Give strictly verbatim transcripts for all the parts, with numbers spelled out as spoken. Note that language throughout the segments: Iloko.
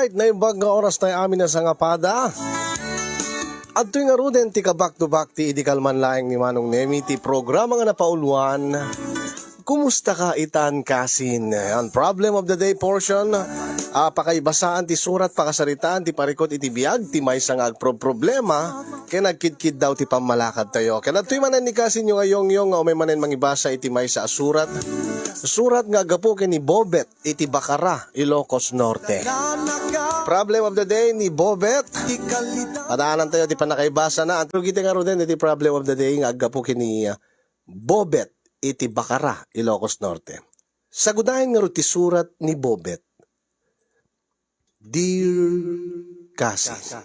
Right, naimbag nga oras tayo amin a sangapada. Adtoy ngaruden ti ka-back to back ti idi kalman laeng ni Manong Nemi ti programa nga napauluan, Kumusta ka itan, kasin? An problem of the day portion, a, pakaibasaan ti surat, pakasaritaan ti parikut iti biag ti maysa nga agproproblema ken agkidkiddaw ti pammalakadtayo. Ken adtoy manen ni kasinyo nga Yongyong nga umay manen mangibasa iti maysa a surat. Surat nga aggapu ken ni Bobet iti Bacara, Ilocos Norte. Problem of the day ni Bobet. Padaanantayo ti pannakaibasana. Anto giti ngaruden iti problem of the day nga aggapu ken ni, ah, Bobet iti Bacara, Ilocos Norte. Sagudayen ngarud ti surat ni Bobet. Dear Kasin.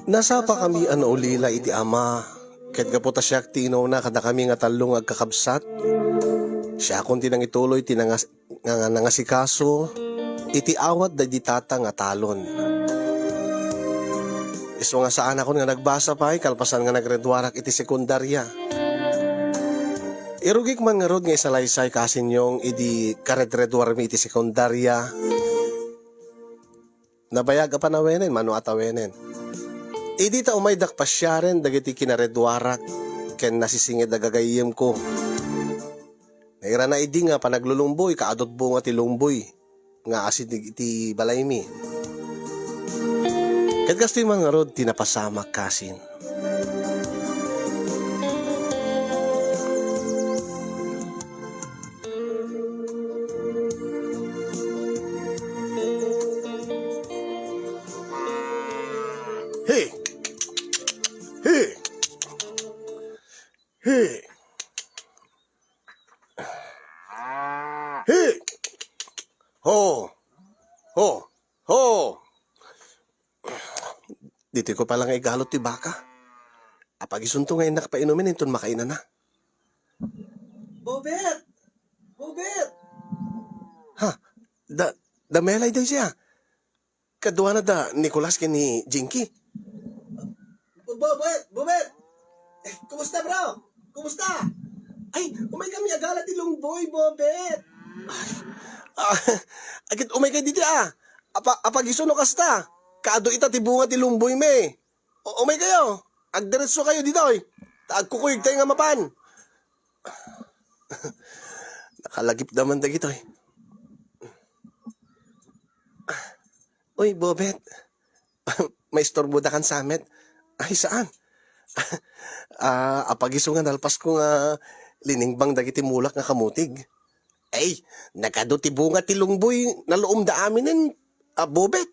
Nasapakami a naulila iti ama, ket gapu ta siak ti inuna kadakami nga tallo nga agkakabsat, siakon ti nangituloy ti nangas-, nga, nga nangasikaso iti awat daydi tata nga talon. Isu nga saanakon nga nagbasa pay kalpasan nga nagreduarak iti sekundaria. Irugik man ngarud nga isalaysay kasin Yong idi karedreduarmi iti sekundaria. Nabayag a panawenen, mano a tawenen. Idi ta umaydak pasiaren dagiti kinareduarak ken nasisinged a gagayyemko. Nairana idi nga panaglulungboy, kaadut bunga ti lungboy nga asideg iti balaymi. Ket kastoy man ngarud ti napasamak kasin. He! He! He! He! Ho! Ho! Ho! Ditoy ko pala nga igalot ti baka. Apagisunto nga innak painumen inton makainana. Bobet! Bobet! Ha? Da, da Melay daydi a. Kaduana da Nicolas ken ni Jinky. Bobet! Bobet! Eh, kumusta, bro? Kumusta? Ay, umay kami agala ti lungboy, Bobet! Ay, ah, agit umay kay didi a. Apa, apagiso no kasta. Kaadu ita ti bunga ti lungboy mi. O, umay kayo. Agdiretso kayo ditoy. Ta agkukuyog tayo nga mapan. Nakalagip naman dagitoy. Uy, Bobet. Maistorbo da kan samet. Ay, saan? Ah, apagiso nga nalpas ko nga liningbang dagiti mulak nga kamutig. Ay, nagadu ti bunga ti lungboy, naluom da aminen, a, Bobet.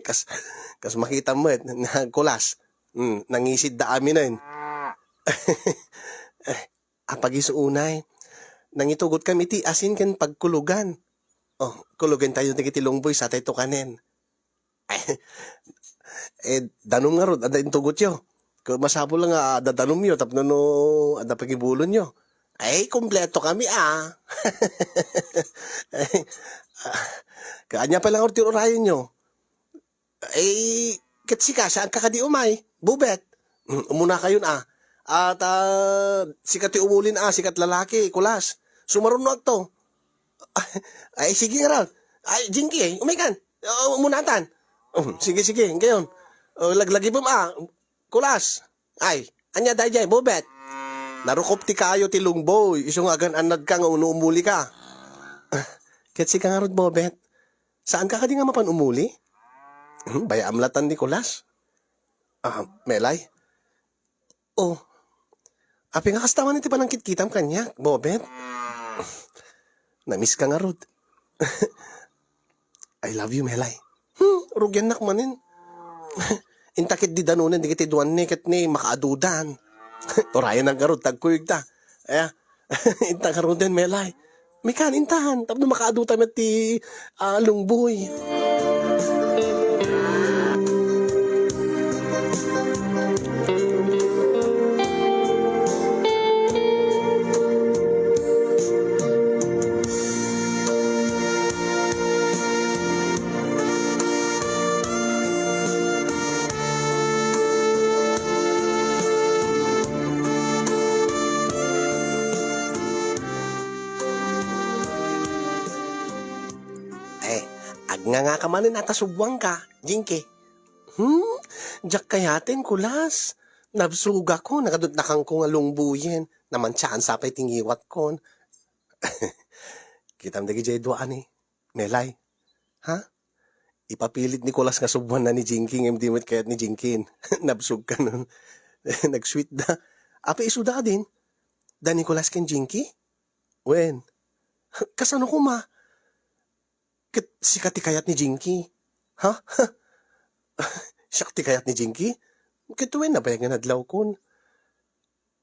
Kas, kas makita met, nagkulas. Hmm, nangisid da aminen. Apagiso unay. Nangitugot kami ti asin ken pagkulugan. Oh, kulugen tayo dagiti lungboy, sa tayo tukanen. Eh, danum ngarud, adda intugotyo. Ket masapul nga adda danumyo tapno no adda pagibulonyo. Ay, kompleto kami, ah. Ay, ah, ket ania pay la ngarud ti urayonyo? Ay, ket sika, saanka kadi umay, Bobet? Mm, umuna kayon, ah. At, ah, sika ti umulin, ah, sikat lalaki, kulas. Sumaruno agto. Ay, sige ngarud. Ay, Jinky, eh, umay kan. O, munatan. Um, sige, sige, gayon. O, laglagipem, ah. Kulas. Ay, ania daydiay, Bobet? Narukop ti kayo ti lungboy, isu nga agan-annadka nga uno umulika. Ket sika ngarud, Bobet? Saanka kadi nga mapan umuli? Hmm, bayaam latan, Nicolas. Ah, Melay? Oh, apay nga kasta man iti panangkitkitam kaniak, Bobet? Namiss ka ngarud. I love you, Melay. Hmm, rugiannak manen. Inta ket di danonen dagiti duanne ket ni makaadudan. Urayan ngarud, tagkuyog ta. Aya, inta ngaruden, Melay. Mikan, intan, tapno makaaduta met ti, ah, lungboy. Eh, agnganga ka manen a ta subbuangka, Jinky. Hmm? Diak kayaten, Kulas. Nabsugakon, nagadutnakanko nga lungboyen. Namantiaan sa pay ti ngiwatkon. Kitam dagidiay dua ani, Melay. Ha? Ipapilit ni Kulas nga subbuanna ni Jinky ngem di met kayat ni Jinky. Nabsog ka nun. Nag-sweet da. Apay isuda kadin? Da ni Kulas ken Jinky? Wen. Kasano koma? Ket sika ti kayat ni Jinky? Ha? Siak ti kayat ni Jinky? Ket wen, nabayag nga nadlawkon.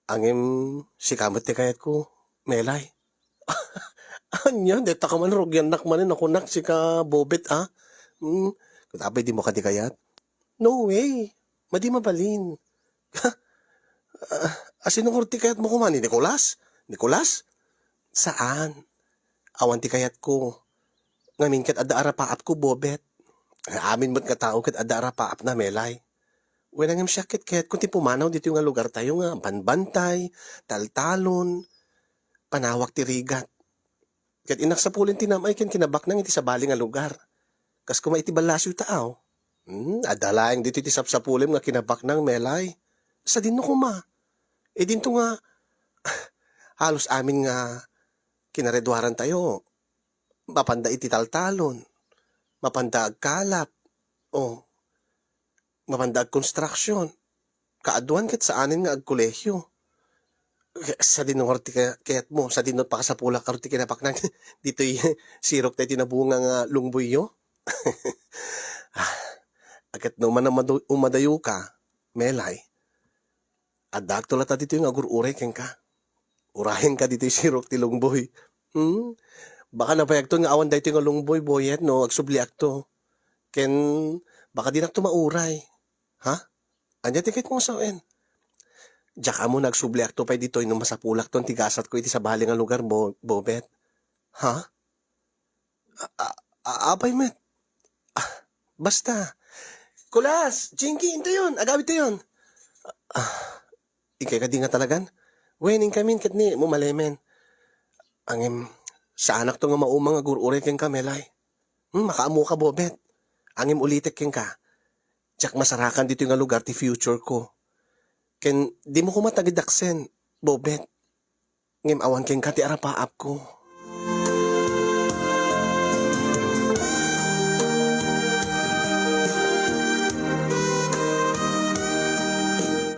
Ngem sika met ti kayatko, Melay. Ania, dayta ka man, rugiannak manen a kunak, sika Bobet, a? Hmm, ket apay dimo kadi kayat? No way. Madi mabalin. Ah, a, sino ngarud ti kayatmo koma, ni Nicolas? Nicolas? Saan. Awan ti kayatko. Ngamin ket adda arapaapko, Bobet. Amin met nga tao ket adda arapaapna, Melay. Wen, ngem siak ket kayatko ti pumanaw ditoy nga lugartayo nga banbantay, taltalon, panawak ti rigat. Ket innak sapulen ti nam-ay ken kinabaknang iti sabali nga lugar. Kas koma iti ballasiw ta, aw. Hmm, adda laeng ditoy ti sapsapulem nga kinabaknang, Melay. Sadino koma? Idinto nga, halos amin nga kinareduarantayo, mapanda iti taltalon, mapanda agkalap, o mapanda agkonstruksion. Kaaduan ket saanen nga agkolehio. Sadino ngarud ti kay-, kayatmo, sadino pakasapulak ngarud ti kinabaknang ditoy sirok tayo ti nabunga nga lungboyyo? Ah, ket no man umadu-, umadayo ka, Melay, addaakto latta ditoy nga agur-uray kenka. Urayenka ditoy sirok ti lungboy. Hmm? Baka nabayagton nga awan daytoy nga lungboy, Boyet, no agsubliakto. Ken baka dinakto mauray. Ha? Ania ti kayatmo nga sawen? Diak ammo no agsubliakto pay ditoy no masapulakton ti gasatko iti sabali nga lugar, Bo-, Bobet. Ha? A-, a-, a-, apay met? Ah, basta. Kulas, Jinky, intayon, agawidtayon. Ah, inkay kadi nga talagan? Wen, inkamin ket ni, mumalemen. Ngem, saanakto nga maumang nga agur-uray kenka, Melay. Hmm, makaammoka, Bobet. Ngem ulitek kenka. Diak masarakan ditoy nga lugar ti future ko. Ken, dimo koma tagidaksen, Bobet. Ngem awan kenka ti arapaapko.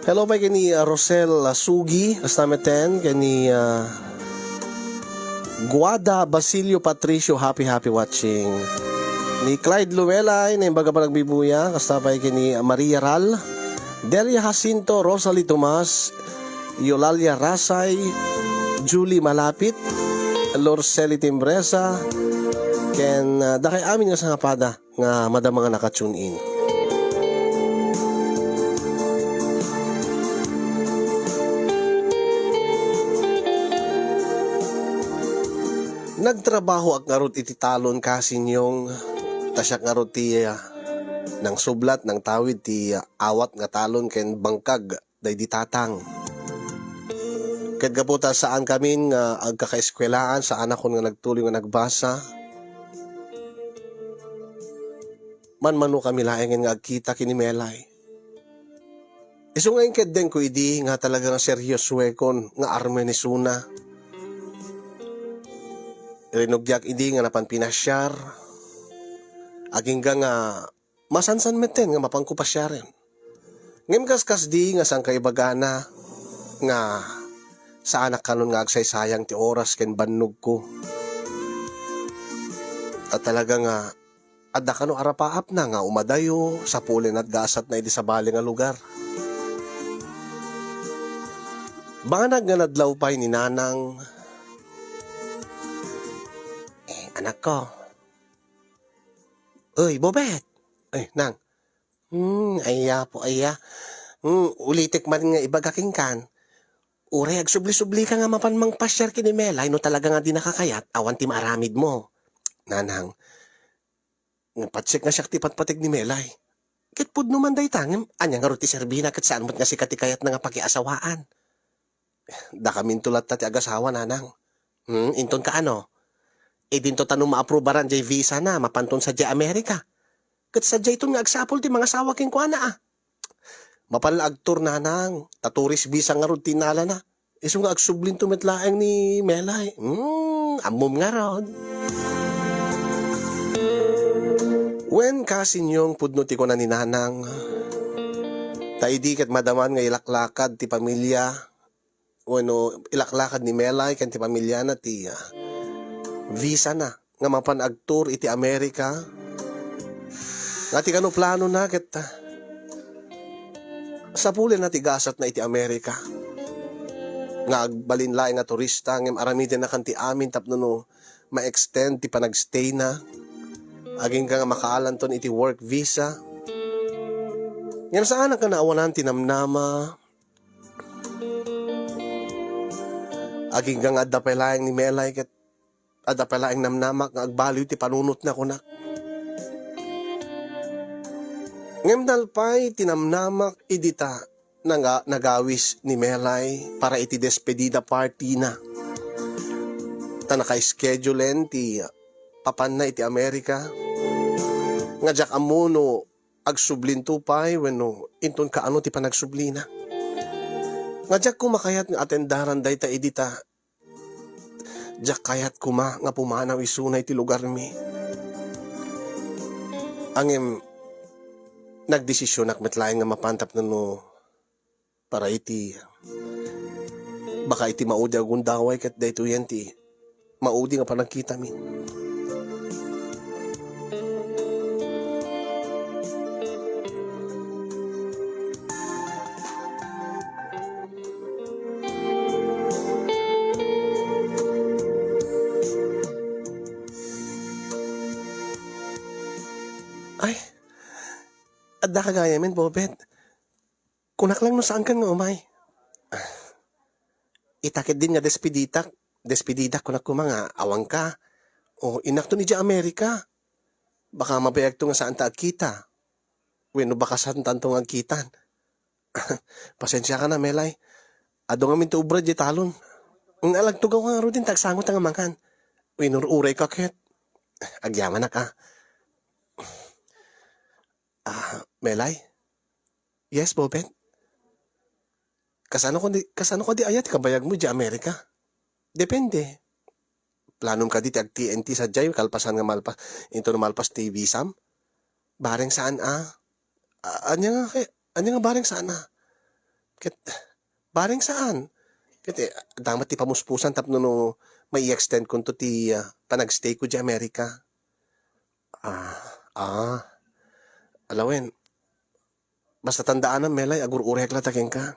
Hello pay ken ni, ah, Rosel, ah, Sugi, kasta met ten, ken ni, ah, Guada Basilio Patricio, happy, happy watching. Ni Clyde Luelay, naimbag a panagbibuya, kasta pay ken ni Maria Ral, Delia Jacinto, Rosalie Tomas, Eulalia Rasay, Julie Malapit, Lorceli Timbresa, ken, ah, dakay amin nga sangapada nga madama nga naka-tune in. Nagtrabahoak ngarud iti talon, Kasinyong, ta siak ngarud ti, ah, nangsublat, nangtawid ti, ah, awat nga talon ken bangkag daydi tatang. Ket gapu ta saankamin nga agkakaeskuelaan, saanakon nga nagtuloy nga nagbasa, manmanokami laengen nga agkita ken ni Melay. Isu nga inkeddengko idi nga talaga nga seryosoekon nga armen isuna. Rinugiak idi nga napan pinasiar. Agingga nga masansan metten nga mapanko pasiaren. Ngem kaskasdi nga saan kaibagana nga saanak kanon nga agsaysayang ti oras ken bannogko. A talaga nga adda kano a rapaapna nga umadayo, sapulen a gasatna idi sabali nga lugar. Banag nga nadlaw pay ni Nanang. Eh, anakko. Oy, Bobet! Ay, Nang. Hmm, aya po, aya. Hmm, ulitek man nga ibaga kenkan. Uray agsubli-sublika nga mapan mangpasiar ken ni Melay no talaga nga di nakakayat, awan ti maaramidmo. Nanang, nga patsek nga siak ti patpateg ni Melay. Ket pudno man dayta, ngem ania ngarud ti serbina ket saan met nga sika ti kayatna nga pakiasawaan? Dakaminto latta ti agasawa, Nanang. Hmm, inton kaano? Idinto ta no maaprubaran jay visa na, mapanton sadiay Amerika. Ket sadiayton nga agsapul ti mangasawa kenkuana, a. Mapan la agtour, Nanang, ta tourist visa ngarud ti innalana. Isu nga agsublinto met laeng ni Melay. Hmm, ammom ngarud. Wen, kasinyong pudno ti kuna ni Nanang. Ta idi ket madaman nga ilaklakad ti pamilya, wenno ilaklakad ni Melay ken ti pamiliana ti, ah, visa na nga mapan agtour iti Amerika. Nga ti kano planona ket, ah, sapulenna ti gasatna iti Amerika. Nga agbalin laeng nga turista, ngem aramidennakan ti amin tapno no ma-extend ti panagstayna. Agingga nga makaalanton iti work visa. Ngem saanak nga naawanan ti namnama. Agingga nga adda pay laeng ni Melay ket adda pay laeng namnamak nga agbaliw ti panunotna kunak. Ngem nalpay ti namnamak idi ta naga-, nagawis ni Melay para iti despedida party na. Ta naka-schedulen ti papanna iti Amerika. Nga diak ammo no agsublinto pay wenno inton kaano ti panagsublina. Nga diak koma kayat nga atendaran dayta idi ta diak kayat koma nga pumanaw isuna iti lugarmi. Ngem, nagdesisionak met laeng nga mapan tapno no para iti, baka iti maudi a gundaway ket daytoyen ti maudi nga panagkitami. Ay, adda ka gayamen, Bobet. Kunak lang no saankan nga umay. Ita ketdin nga despeditak, despedidak kunak koma nga awanka. O, innakton idiay Amerika. Baka mabayagto nga saanta agkita. Wenno baka saantanto nga agkitan. Pasensiaka na, Melay. Adu ngamin ti obra diay talon. Nga alagtugaw ka ngaruden ta agsango ta nga mangan. Inur-urayka ket. Agyamanak, a. Ah, Melay? Yes, Bobet? Kasano kadi, kasano kadi aya ti kabayagmo idiay Amerika? Depende. Planom kadi ti ag-T N T sadiay kalpasan nga malpas, inton malpas ti visam? Bareng saan a? A-, ania nga kay, ania nga bareng saan a? Ket, bareng saan? Ket, eh, adda met ti pamuspusan tapno no mai-extend konto ti, ah, panagstay ko idiay Amerika. Ah, ah. Alawen, basta tandaanam, Melay, agur-urek latta kenka.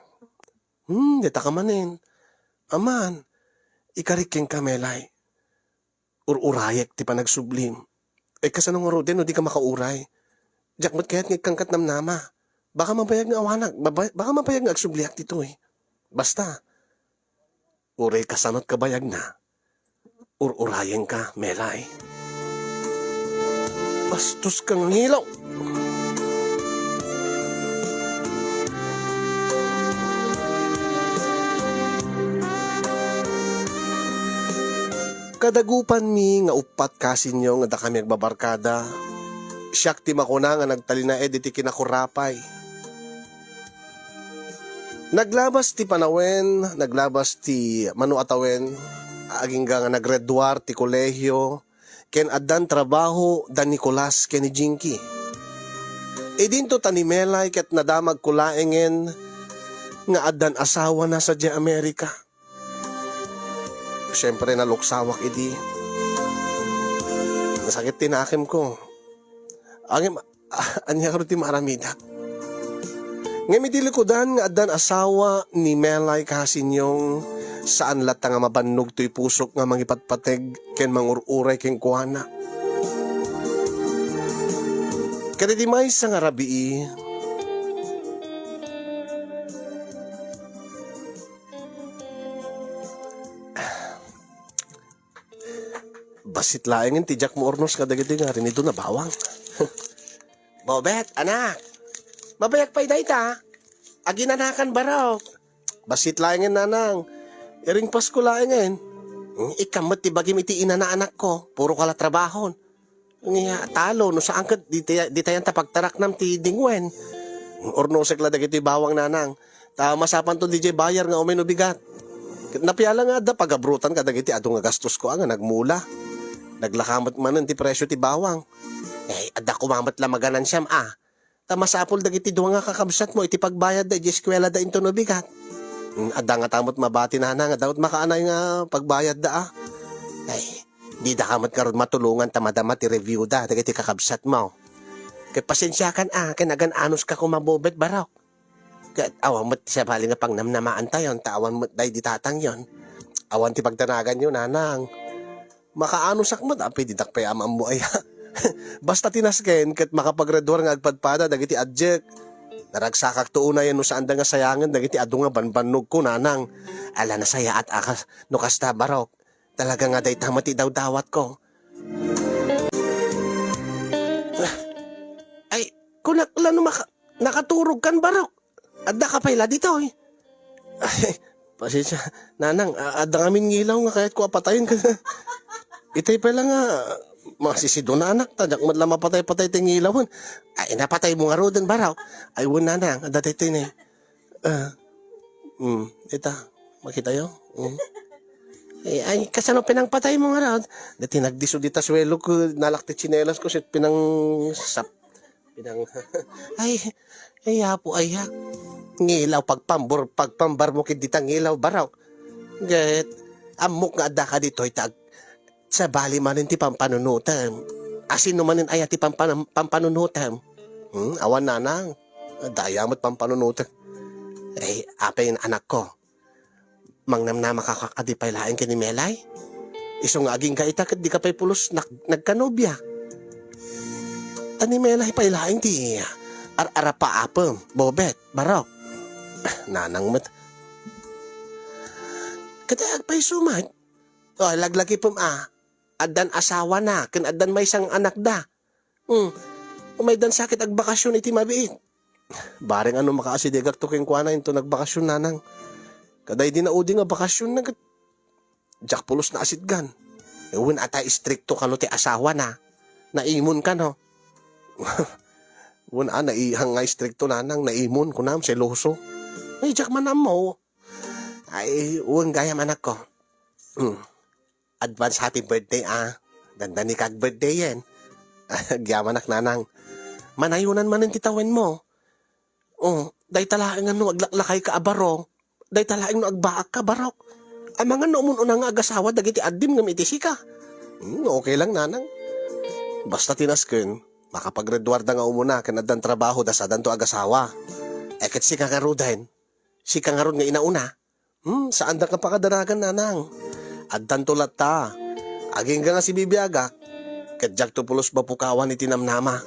Hmm, dita ka manen. Aman, ikarik kenka, Melay. Ur-urayek ti panagsublim. Eh, kasano ngaruden no di ka makauray? Diak met kayat nga ikkankat namnama. Baka mabayag nga awanak, baba-, baka mabayag nga agsubliak ditoy. Basta, uray kasano't kabayagna, ur-urayenka, Melay. Bastos ka nga ngilaw! Kadagupanmi nga uppat kasinyo nga dakami agbabarkada, siak ti makuna nga nagtalinaed iti kinakurapay. Naglabas ti panawen, naglabas ti mano a tawen, agingga nga nagreduar ti kolehio, ken addan trabaho da Nicolas ken ni Jinky. Idinto ta ni Melay ket nadamagko laengen nga addan asawana sadiay Amerika. Siempre, naluksawak idi. Nasakit ti nakemko. Ngem, ania kano ti maaramidak? Ngem iti likudan nga addan asawa ni Melay Kasinyong, saan latta nga mabannog toy pusok nga mangipatpateg ken mangur-uray kenkuana. Ket iti maysa nga rabii, bassit laengen ti diak maurnos kadagiti nga rinido na bawang. Bobet, anak. Mabayak pay dayta. Aginanakan barok. Bassit laengen, nanang. Iring Pasko laengen. Hmm, ikkan met ti bagim iti inana, anakko. Puro ka la trabahon. Nga talo, no saan ket di tayan, di tayan ta pagtaraknam ti dingwen. Urnosek la dagiti bawang, nanang. Ta masapanto diay bayar nga umay no bigat. Ket napiala nga adda pagabrutan kadagiti adu nga gastosko a nga nagmula. Naglaka met manen ti presio ti bawang. Eh, adda koma met la maganansiam a. Ta masapul dagiti dua nga kakabsatmo iti pagbayadda iti eskuelada intono bigat. Hmm, adda ngata met mabati, nanang, adda met makaanay nga pagbayadda a. Ay, didaka met ngarud matulongan ta madama ti reviewda dagiti kakabsatmo. Ket pasensiakan a, ken agan-anuska koma, Bobet, barok. Ket awan met ti sabali nga pangnamnamaantayon, ta awan met daydi tatangyon. Awan ti pagdanaganyo, nanang. Makaanusak met, apay didak pay ammo aya. Basta ti nasken ket makapagreduar nga agpadpada dagiti adiek. Naragsakakto unay no saanda nga sayangen dagiti adu nga banbannogko, nanang. Ala, nasayaat a kas-, no kasta, barok. Talaga nga dayta met ti dawdawatko. Ay, kunak la no maka-, nakaturogkan, barok. Addaka pay la ditoy. Ay, pasensia, nanang, a-, adda ngamin ngilaw nga kayatko a patayen. Itay pay la nga, masisidona, anak, ta diak met la mapatay-patay ti ngilawen. Ay, napataymo ngaruden, barok. Ay, wen, nanang, adda daytoy ne. Ah, hmm, ita, makitayo? Hmm. Ay, ay, kasano pinangpataymo ngarud? Daytoy nagdiso dita suelok, nalak ti tsinelasko, ket pinang sap-, pinang, ay, ay, Apo, ay, ha? Ngilaw, pagpambur-, pagpambarmo ket dita ngilaw, barok. Ket, ammok nga addaka ditoy, ta ag-, sabali manen ti pampanunotem. Asino manen aya ti pampan-, pampanunotem? Hmm, awan, nanang. Daya met pampanunotem. Eh, apay, anakko. Mangnamnama ka, ka-, kadi pay laeng ken ni Melay? Isu nga agingga ita ket dika pay pulos nak-, nagkanobia. Ta ni Melay pay laeng ti ar-arapaapem, Bobet, barok. Nanang met. Ket agpayso met. O, laglagipem a. Addan asawana, ken addan maysa nga anakda. Hmm. Umaydan sa ket agbakasyon iti mabiit. Bareng a no makaasidegakto kenkuana inton agbakasyon, nanang. Kadaydi naudi nga bakasyon na ket diak pulos naasitgan. Eh, wen ata istrikto kano ti asawana. Naimon kano. Wen a, naihang nga istrikto, nanang, naimon, kunam, seloso. Ay, diak man ammo. Ay, wen gayam, anakko. Hmm. Advance happy birthday, a. Dandani ka ag-birthday-en. Agyamanak, nanang. Manayonan manen ti tawenmo. O, dayta laeng no aglaklakayka a baro. Dayta laeng no agbaakka, barok. Amangan no umun-una nga agasawa dagiti addim ngem iti sika. Hmm, okay lang, nanang. Basta ti nasken, makapagreduarda nga umuna ken addan trabahoda sadanto agasawa. E ket sika ngaruden, sika ngarud nga inauna. Hmm, saandak nga pakadanagan, nanang. Addanto latta. Agingga nga sibibiagak, ket diakto pulos mapukawan iti namnama.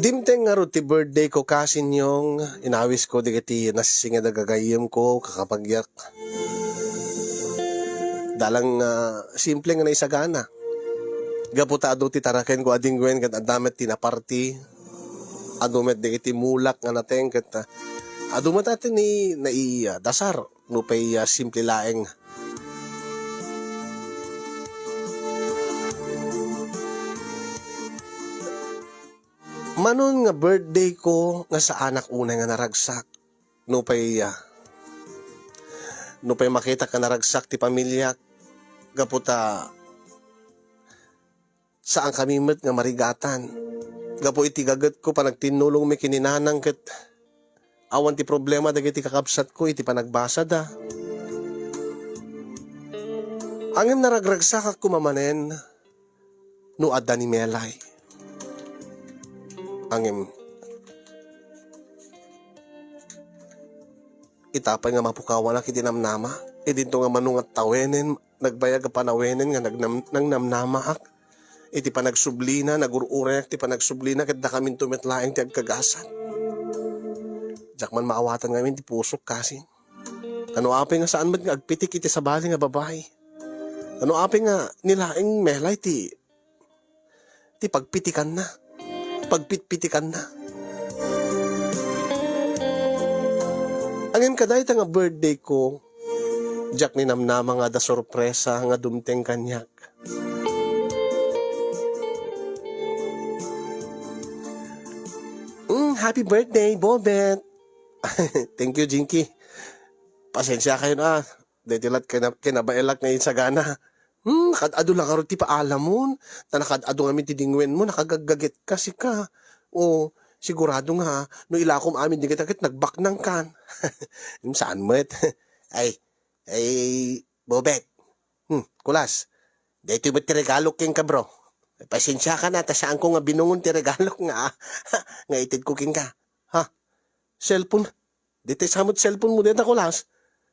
Dimteng ngarud ti birthday ko, Kasinyong, inawisko dagiti nasinged a gagayyemko, kakapagyak. Dalang, ah, simple nga naisagana. Gapu ta adu ti tarakenko a dingwen ket adda met ti naparti. Adu met dagiti mulak nga nateng ket, ah, adu met ati ni nai-, ah, dasar. Nupay, ah, simple laeng. Manon nga birthday ko nga saanak unay nga naragsak. Nupay, ah, nupay makitak nga naragsak ti pamiliak, gapu ta saan kami met nga marigatan. Gapu iti gagetko, panagtinnulongmi ken ni nanang ket awan ti problema dagiti kakabsatko iti panagbasada. Ngem naragragsakak koma manen no adda ni Melay. Ngem ita pay nga mapukawanak iti namnama, idinto nga mano nga tawenen, nagbayag a panawenen nga nagnam-, nangnamnamaak. Iti panagsublina, nagur-urayak ti panagsublina, ket dakaminto met laeng ti agkagasat. Diak man maawatan ngamin ti pusok, kasin. Ano apay nga saan met nga agpitik iti sabali nga babai? Ano apay nga ni laeng Melay ti, ti pagpitikanna? Pagpitpitikanna? Ngem kadayta nga birthday ko, diak ninamnama nga adda sorpresa nga dumteng kaniak. Mm, happy birthday, Bobet! Thank you, Jinky. Pasensiakayon a. Daytoy la't kina-, kinabaelak nga insagana. Hmm, kad-adu la ngarud ti paalamon. Ta nakad-adu ngamin ti dingwenmo, nakagaggagetka sika. O, sigurado nga, no ilakom amin dagita ket nagbaknangkan. Hmm, saan met? Ay, ay, Bobet. Hmm, kulas. Daytoy met ti regalok kenka, bro. Pasensiaka na, ta saanko nga binungon ti regalok nga, nga itedko kenka. Ha? Cellphone? Daytoy sa met cellphone mo dayta, kulas?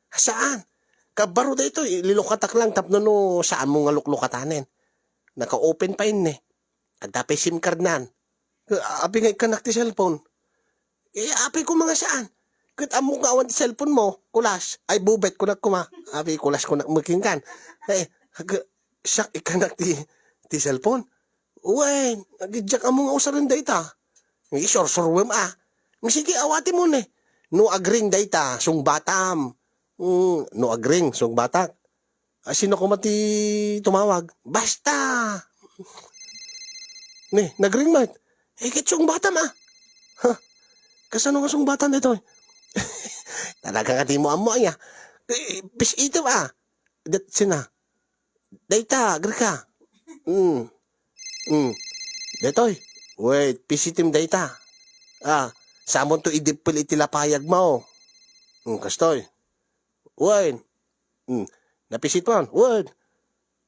Saan? Kabaro daytoy, lilukatak lang tapno no saanmo nga luklukatanen. Naka-open pa inni. Adda pay SIM card nan. Apay nga ikkanak ti cellphone? Eh, apay koma nga saan? Ket ammok nga awan ti cellphone mo, kulas. Ay, Bobet, kunak koma. Apay, kulas, kunak met kenkan. Eh, ag-, siak ikkanak ti, ti cellphone. Wen, ag-, diak ammo nga usaren dayta. Isursuruem a. Sige, awatem ne. No agring dayta, sungbatam. Mm, no agring, sungbatak. A, sino koma ti tumawag? Basta! Ne, nagring met. Eh, ket sungbatam a. Huh? Kasano nga sungbatam daytoy? Talaga nga dimo ammo aya. Eh, pis-item a. Dat sina. Dayta, agrika. Mm. Mm. Daytoy. Wait, pis-item dayta. Ah, samonto idippel iti lapayagmo. Mm, kastoy. Wen. Mm. Napisit man. Wen.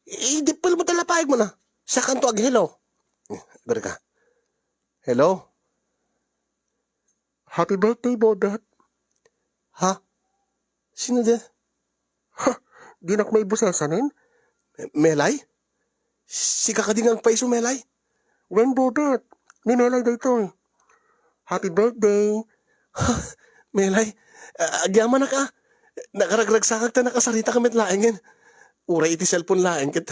Idippelmo ta lapayagmo na. Sakanto ag-hello. Mm, agrika. Hello? Happy birthday, Bodet. Ha? Sino de? Ha? Dinak maibusesanen? Melay? Sika kadi nga agpaiso, Melay? Wen, Bodet. Ni Melay daytoy. Happy birthday. Ha? Melay? Ah, agyamanak a. Nakaragragsakak ta nakasaritak met laengen. Uray iti cellphone laeng ket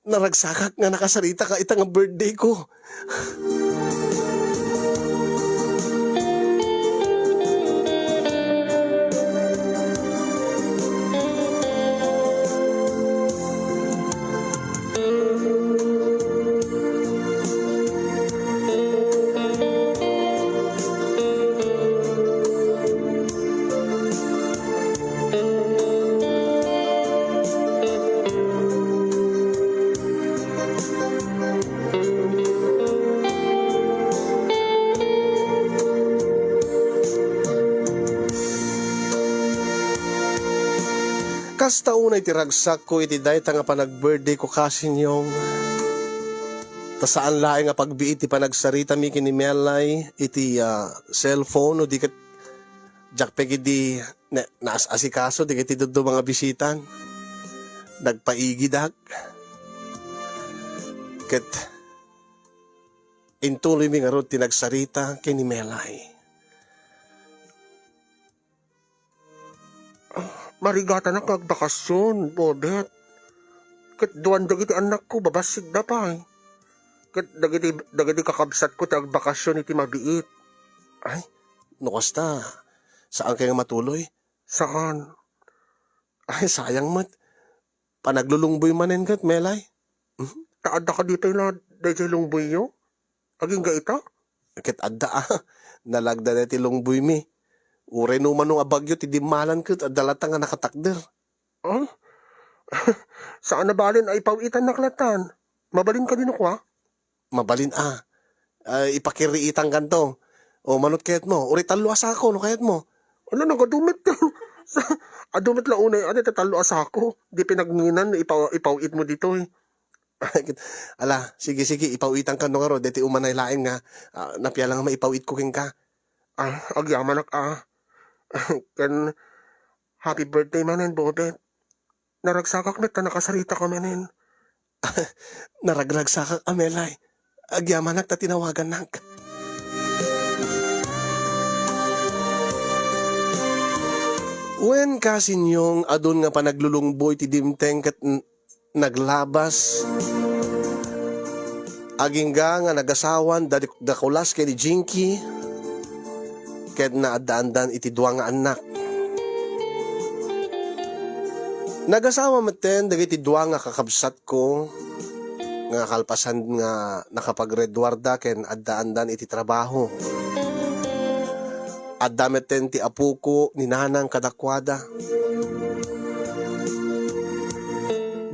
naragsakak nga nakasaritak ita nga birthday ko. Kasta unay ti ragsakko iti dayta nga panagbirdayko, Kasinyong. Ta saan laeng a pagbiit ti panagsaritami ken ni Melay iti, ah, cellphone, no di ket diak pay ketdi na-, naas-asikaso dagiti dadduma nga bisitan. Nagpaigidak. Ket intuloymi ngarud ti nagsarita ken ni Melay. Marigatanak nga agbakasyon, Bodet. Ket duan dagiti annakko, babassigda pay. Ket dagiti, dagiti kakabsatko ti agbakasyon iti mabiit. Ay, no kasta, saan kay nga matuloy? Saan. Ay, sayang met. Panaglulungboy manen ket, Melay. Mhm. Ta adda kadi pay la daydiay lungboyyo? Agingga ita? Ket adda a, nalagda daytoy lungboymi. Uray no umano nga bagyo ti dimmalan ket adda latta nga nakatakder. Ah? Saan a balin a ipaw-itannak lattan. Mabalin kadi no kua? Mabalin a. Ah, ipakirriitankanto. O, manut kayatmo. Uray tallo a sako no kayatmo. Ala, nagadu met. Sa-, adu met la unay, ano, ta tallo a sako. Di pinagnginan, ipaw-, ipaw-itmo ditoy. Ala, sige, sige, ipaw-itankan no ngarud. Deti umanay laeng nga, ah, napiala nga maipaw-itko kenka. Ah, agyamanak, ah. Ken, happy birthday manen, Bobet. Naragsakak met ta nakasarita ka manen. Naragragsakak, Amelay. Agyamanak ta tinawagannak. Wen, kasinyong adun nga panaglulungboy ti dimteng ket n-, naglabas. Agingga nga nagasawan da, da Kulas ken ni Jinky, ket naaddaandan iti dua nga annak. Nagasawa metten dagiti dua nga kakabsatko nga kalpasan nga nakapaggraduarda ken addaandan iti trabaho. Adda metten ti apoko ni Nanang kadakuada.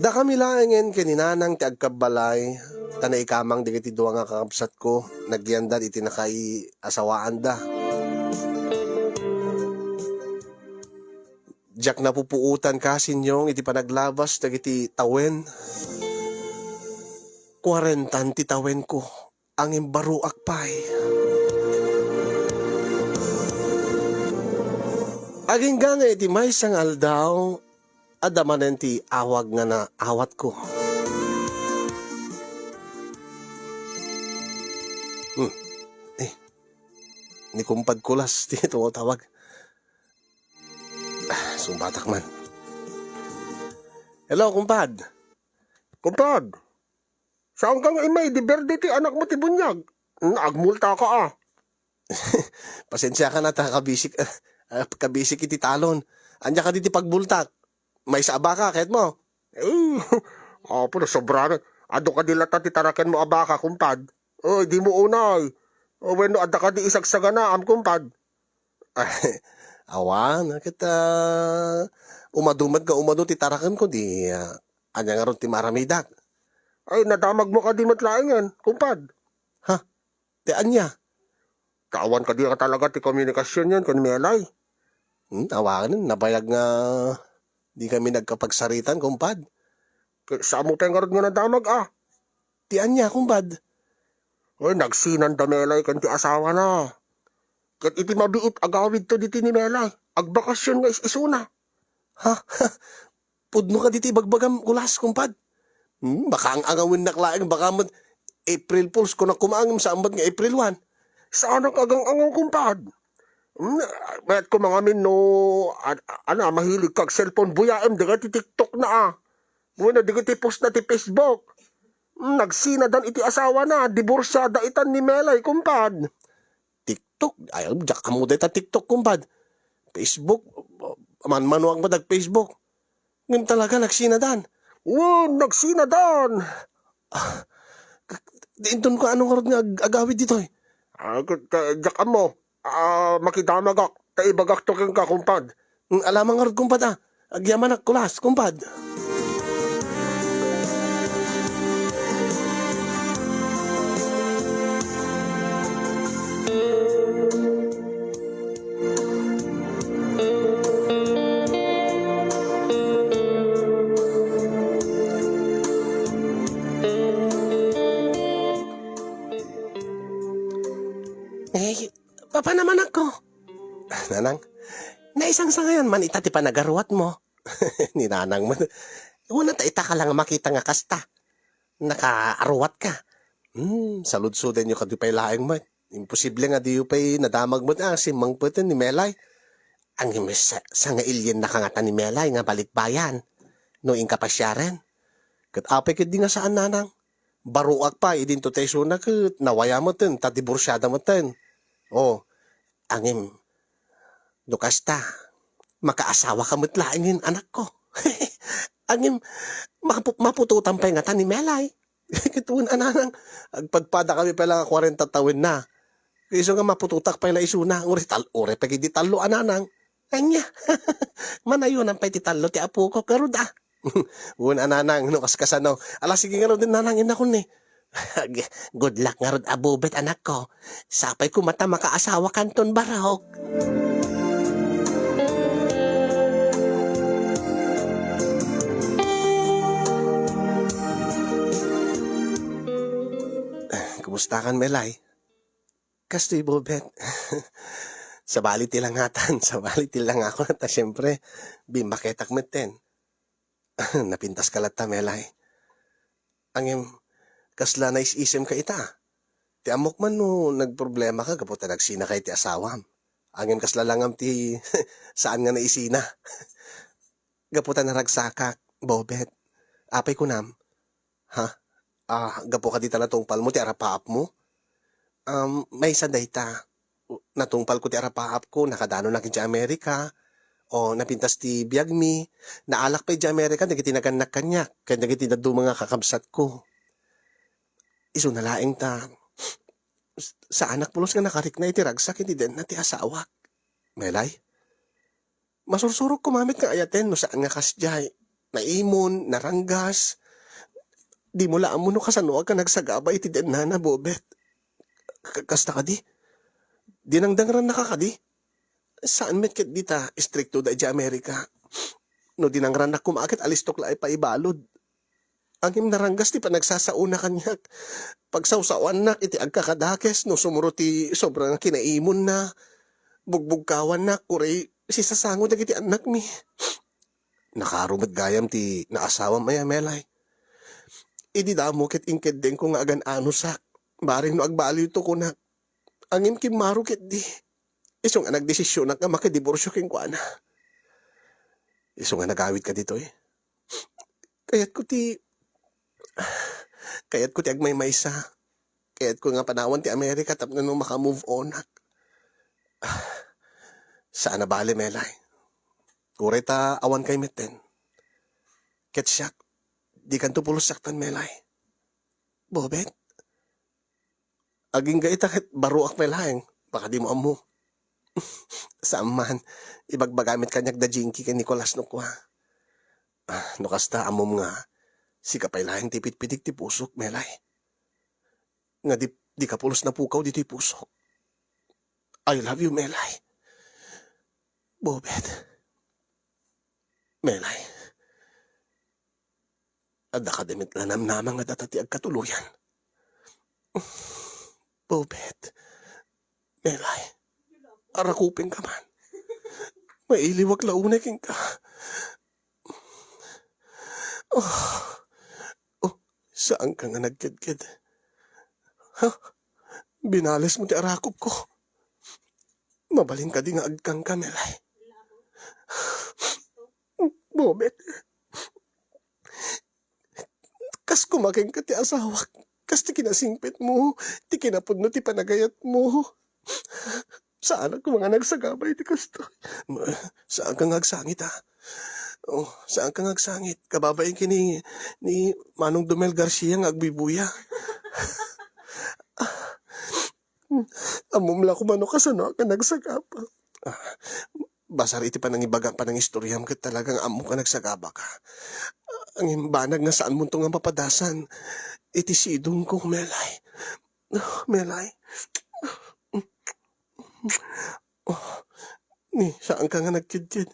Dakami laengen ken ni Nanang ti agkabbalay, ta naikamang dagiti dua nga kakabsatko, nagyandan iti nakaiasawaanda. Diak napupuotan kasinyong iti panaglabas dagiti tawen. Kuarentan ti tawenko. Angin baruak pay. Agingga nga iti maysa nga aldaw, adda manen ti awag nga naawatko. Hmm. Eh, ni Kumpad Kulas ti tumatawag. Ah, sumbatak man. Hello, kumpad. Kumpad, saan ka nga immay, di berde ti anakmo ti buniag. Agmulta ka, ah. Pasensiakan a ta kabisik, ah, kabisik iti talon. Ania kadi ti pagbultak? Maysa a baka, kayatmo? Eh, apo, nasobranak. Adu kadi latta ti tarakenmo a baka, kumpad? Oy, dimo unay. O, wenno adda kadi isagsaganaam, kumpad? Awan, ket, ah, umadu met nga umadu ti tarakenko, di, ah, ania ngarud ti maaramidak? Ay, nadamagmo kadi met laengen, kumpad? Ha? Ti ania? Ta awan kadi nga talaga ti komunikasionyo ken ni Melay? Hmm, awanen, nabayag nga di kami nagkapagsaritan, kumpad. Ket saanmo pay ngarud nga nadamag, ah? Ti ania, kumpad? Oy, nagsinan da Melay ken ti asawana. Ket iti mabiit a gawidto ditoy ni Melay, agbakasion nga is-isuna. Ha? Pudno kadi ti ibagbagam, Kulas, kumpad? Hmm, baka ang-angawennak laeng, baka met April Fools, kunak koma ngem saan met nga April one. Saanak agang-angaw, kumpad. Hmm, mayat koma ngamin no, ad-, ana, mahilig kag cellphone, buyaem dagiti TikTok na, ah. Wenno dagiti post na ti Facebook. Hmm, nagsinadan iti asawana, diborsiada itan ni Melay, kumpad. TikTok? Ay, diak ammo dayta TikTok, kumpad. Facebook, manmanuak met ag Facebook. Ngem talaga, nagsinadan. Wen, nagsinadan. Ah, k-, di inton ko ano ngarud nga ag-, agawid ditoy. Ah, k-, k-, diak ammo. Ah, makidamagak. Ta ibagakto kenka, kumpad. Mm, alamang ngarud, kumpad, ah. Agyamanak, Kulas, kumpad. Eh, papanam, anakko? Nanang, naisangsangayon man ita ti panagaruatmo. Ni Nanang met. Wen, ta ita ka lang makita nga kasta. Nakaaruatka. Hmm, saludsodenyo kadi pay laeng met. Imposible nga diyo pay nadamag met a simmangpeten ni Melay. Ngem sa-, sangailiennaka ngata ni Melay nga balikbayan no inka pasiaren. Ket apay ketdi nga saan, Nanang? Baruak pay idinto ta isuna ket nawaya meten ta diborsiada meten. O, ngem no kasta, makaasawaka met laengen, anakko. Ngem mapu-, maputotan pay ngata ni Melay. Ket wen a, Nanang, agpadpadakami pay la nga kuarenta tawenna. Isu nga maputotak pay la isuna, uray tal-, uray pay di tallo a nanang. Ania? Manayunan pay ti tallo ti apok, garud a. Wen a nanang, no kaskasano. Ala, sige ngarud, nanang, inakon ni. Good luck ngarud a bobet, anakko. Sapay koma ta makaasawa kanton barok. Kumusta kan, Melay? Kastoy, bobet. Sabali ti langatan, sabali ti langakon, ta siempre, bimmaketak metten. Napintaska latta, Melay. Ngem, kasla nais-isimka ita? Ti ammok man no nagproblemaka gapu ta nagsinaka iti asawam. Ngem kasla langam ti saan nga naisina. Gapu ta naragsakak, bobet. Apay kunam? Ha? Ah, gapu kadi ta natungpalmo ti arapaapmo? Um, maysa dayta. Natungpalko ti arapaapko, nakadanonak idiay Amerika, o napintas ti biagmi, naalak pay idiay Amerika dagiti nagannak kaniak, ken dagiti dadduma nga kakabsatko. Isuna laeng ta, saanak pulos nga nakarikna iti ragsak iti denna ti asawak. Melay? Masursurok koma met nga ayaten no saan nga kasdiay. Naimon, naranggas. Dimo la ammo no kasano a nagsagaba iti dennana, bobet. Ka-, kasta kadi? Dinangdangrannaka kadi? Saan met ket dita istrikto da idiay Amerika. No dinangrannak koma ket alistok la ipaibalud. Ngem naranggas ti panagsasaona kaniak. Pagsawsawannak iti agkakadakes no sumro ti sobra nga kinaimonna. Bugbugkawannak, uray sisasango dagiti annakmi. Nakaro met gayam ti naasawam aya, Melay. Idi damo ket inkeddengko nga agan-anosak, bareng no agbaliwto kunak. Ngem kimmaro ketdi. Isu nga nagdesisionak nga makidiborsio kenkuana. Isu nga nagawidka ditoy. Kayatko ti, kayatko ti agmaymaysa. Kayatko nga panawan ti Amerika tapno no maka-move onak. Saan a bale, Melay. Uray ta awankay metten. Ket siak, dikanto pulos saktan, Melay. Bobet? Agingga ita ket baruak pay laeng, baka dimo ammo. Saan man, ibagbaga met kaniak da Jinky ken Nicolas no kua. Ah, no kasta, ammom nga, sika pay laeng ti pitpitik ti pusok, Melay. Nga di, dika pulos napukaw ditoy pusok. I love you, Melay. Bobet. Melay. Adda kadi met la namnama nga data ti agkatuloyan. Bobet. Melay. Arakupenka man. Mailiwak la unay kenka. Oh. Oh, saanka nga nagkedked. Ha? Binalesmo ti arakupko. Mabalin kadi nga agkangka, Melay? Bobet. Kas kumakenka ti asawak, kas ti kinasingpetmo, ti kinapudno ti panagayatmo. Saanak koma nga nagsagaba iti kastoy. Saanka nga agsangit, a. Oh, saanka nga agsangit. Kababain ken ni, ni Manong Domel Garcia nga agbuybuya. Ammom la koma no kasano a nagsagaba. Ah, basar iti panangibagam, panangistoriam ket talaga nga ammok a nagsagabaka. Ngem banag nga saanmonto nga mapadasan iti sidongko, Melay. Ah, Melay. Oh, ni, saanka nga nagkidkid.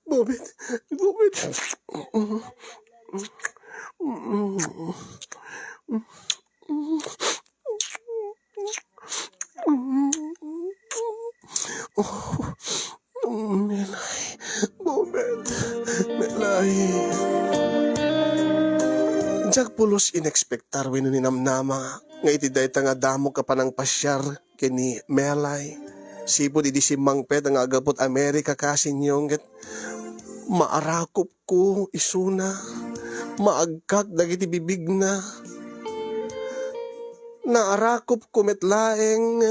Bobet, Bobet. Oh, Melay, Bobet, Melay. Diak pulos inekspektar wenno ninamnama nga iti dayta nga damok a panangpasiar ken ni Melay, sipud idi simmangpet nga aggapu Amerika, kasinyong, ket maarakupko isuna, maagkak dagiti bibigna. Naarakupko met laeng,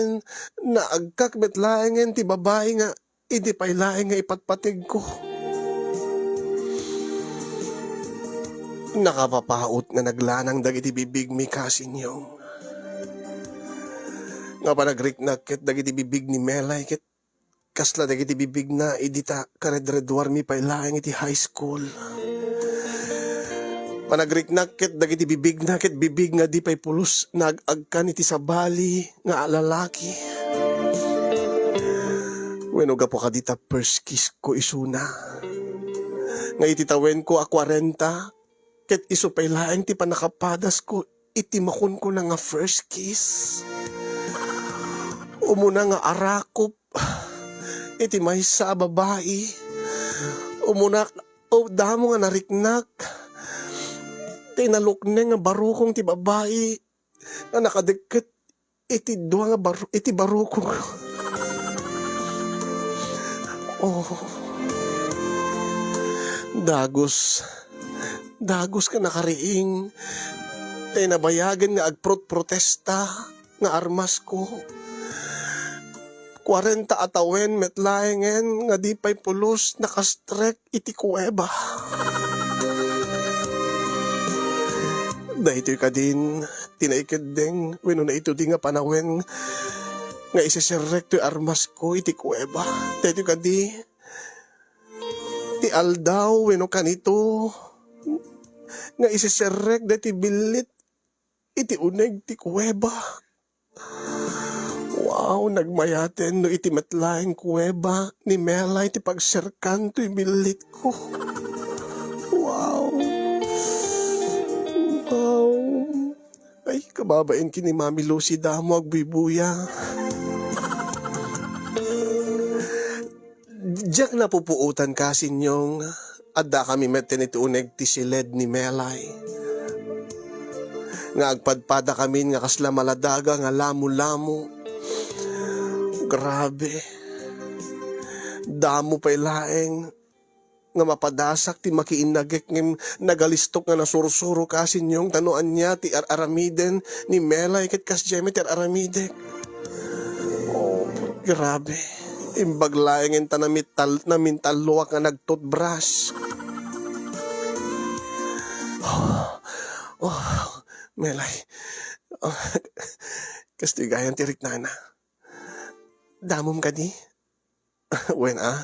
naagkak met laengen ti babai nga idi pay laeng nga ipatpategko. Nakapapaut nga naglanang dagiti bibigmi, kasinyong. Nga panagriknak ket dagiti bibig ni Melay ket kasla dagiti bibigna idi ta karedreduarmi pay laeng iti high school. Panagriknak ket dagiti bibigna ket bibig nga di pay pulos naag-agkan iti sabali nga a lalaki. Wenno gapu kadi ta first kiss ko isuna. Nga iti tawenko a kwarenta, ket isu pay laeng ti pannakapadasko iti makunkuna nga first kiss. Umuna nga arakop iti maysa a babai. Umuna, o, damo nga nariknak. Ti nalukneng nga barukong ti babai nga nakadikket iti dua nga bar-, iti barukong. Oh. Dagus. Dagus nga nakariing. Tay nabayagen nga agprot-protesta nga armasko. Kwarenta a tawen met laengen nga di pay pulos nakastrek iti kuweba. Daytoy kadin ti naikeddeng wenno naitudi nga panawen nga iseserrek toy armasko iti kuweba. Daytoy kadi ti aldaw wenno kanito nga iseserrek daytoy billit iti uneg ti kuweba. Wow, nagmayaten no iti met laeng kuweba ni Melay ti pagserkan toy billitko. Wow. Wow. Ay, kababain ken ni Mami Lucy damo agbuybuya. Diak napupuotan, Kasinyong, addakami metten iti uneg ti siled ni Melay. Nga agpadpadakamin nga kasla maladaga nga lamo-lamo. Grabe. Damo pay laeng nga mapadasak ti makiinnagek ngem nagalistok nga nasursuro, Kasinyong, ta no ania ti ar-aramiden ni Melay ket kasdiay met ti ar-aramidek. Oh, grabe. Imbag laengen ta namittal-, namintalluak nga nag-toothbrush. Oh, oh, Melay. Oh, kastoy gayam ti riknana. Damom kadi? Wen a,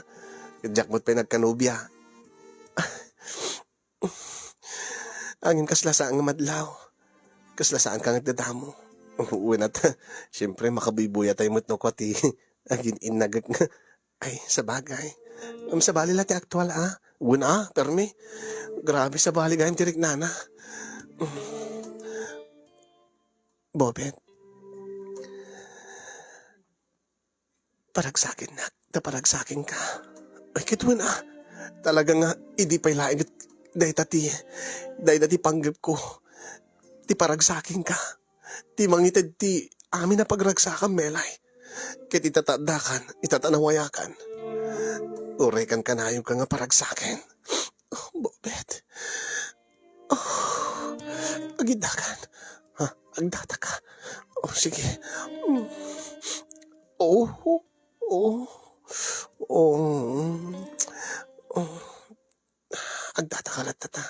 diak met pay nagkanobia. Ngem kasla saan nga madlaw. Kasla saan ka nga agdadamo. Wen a ta, siempre, makabuybuyatay met no kua ti agin-innagek nga. Ay, sabagay. Ngem sabali la ti aktual, a? Wen a, permi. Grabe, sabali gayam ti riknana. Bobet. Paragsakennak, ta paragsakenka. Ay, ket wen a, talaga nga idi pay laeng ket dayta ti, dayta ti panggepko. Ti paragsakenka. Ti mangited ti amin a pagragsakam, Melay. Ket ita ta addakan, ita ta nawayakan. Uray kan kanayonka nga paragsaken. Oh, Bobet. Oh, agiddakan. Ha? Agdataka. Oh, sige. Mm. Oh, oh, oh, mm. Oh. Agdataka latta ta.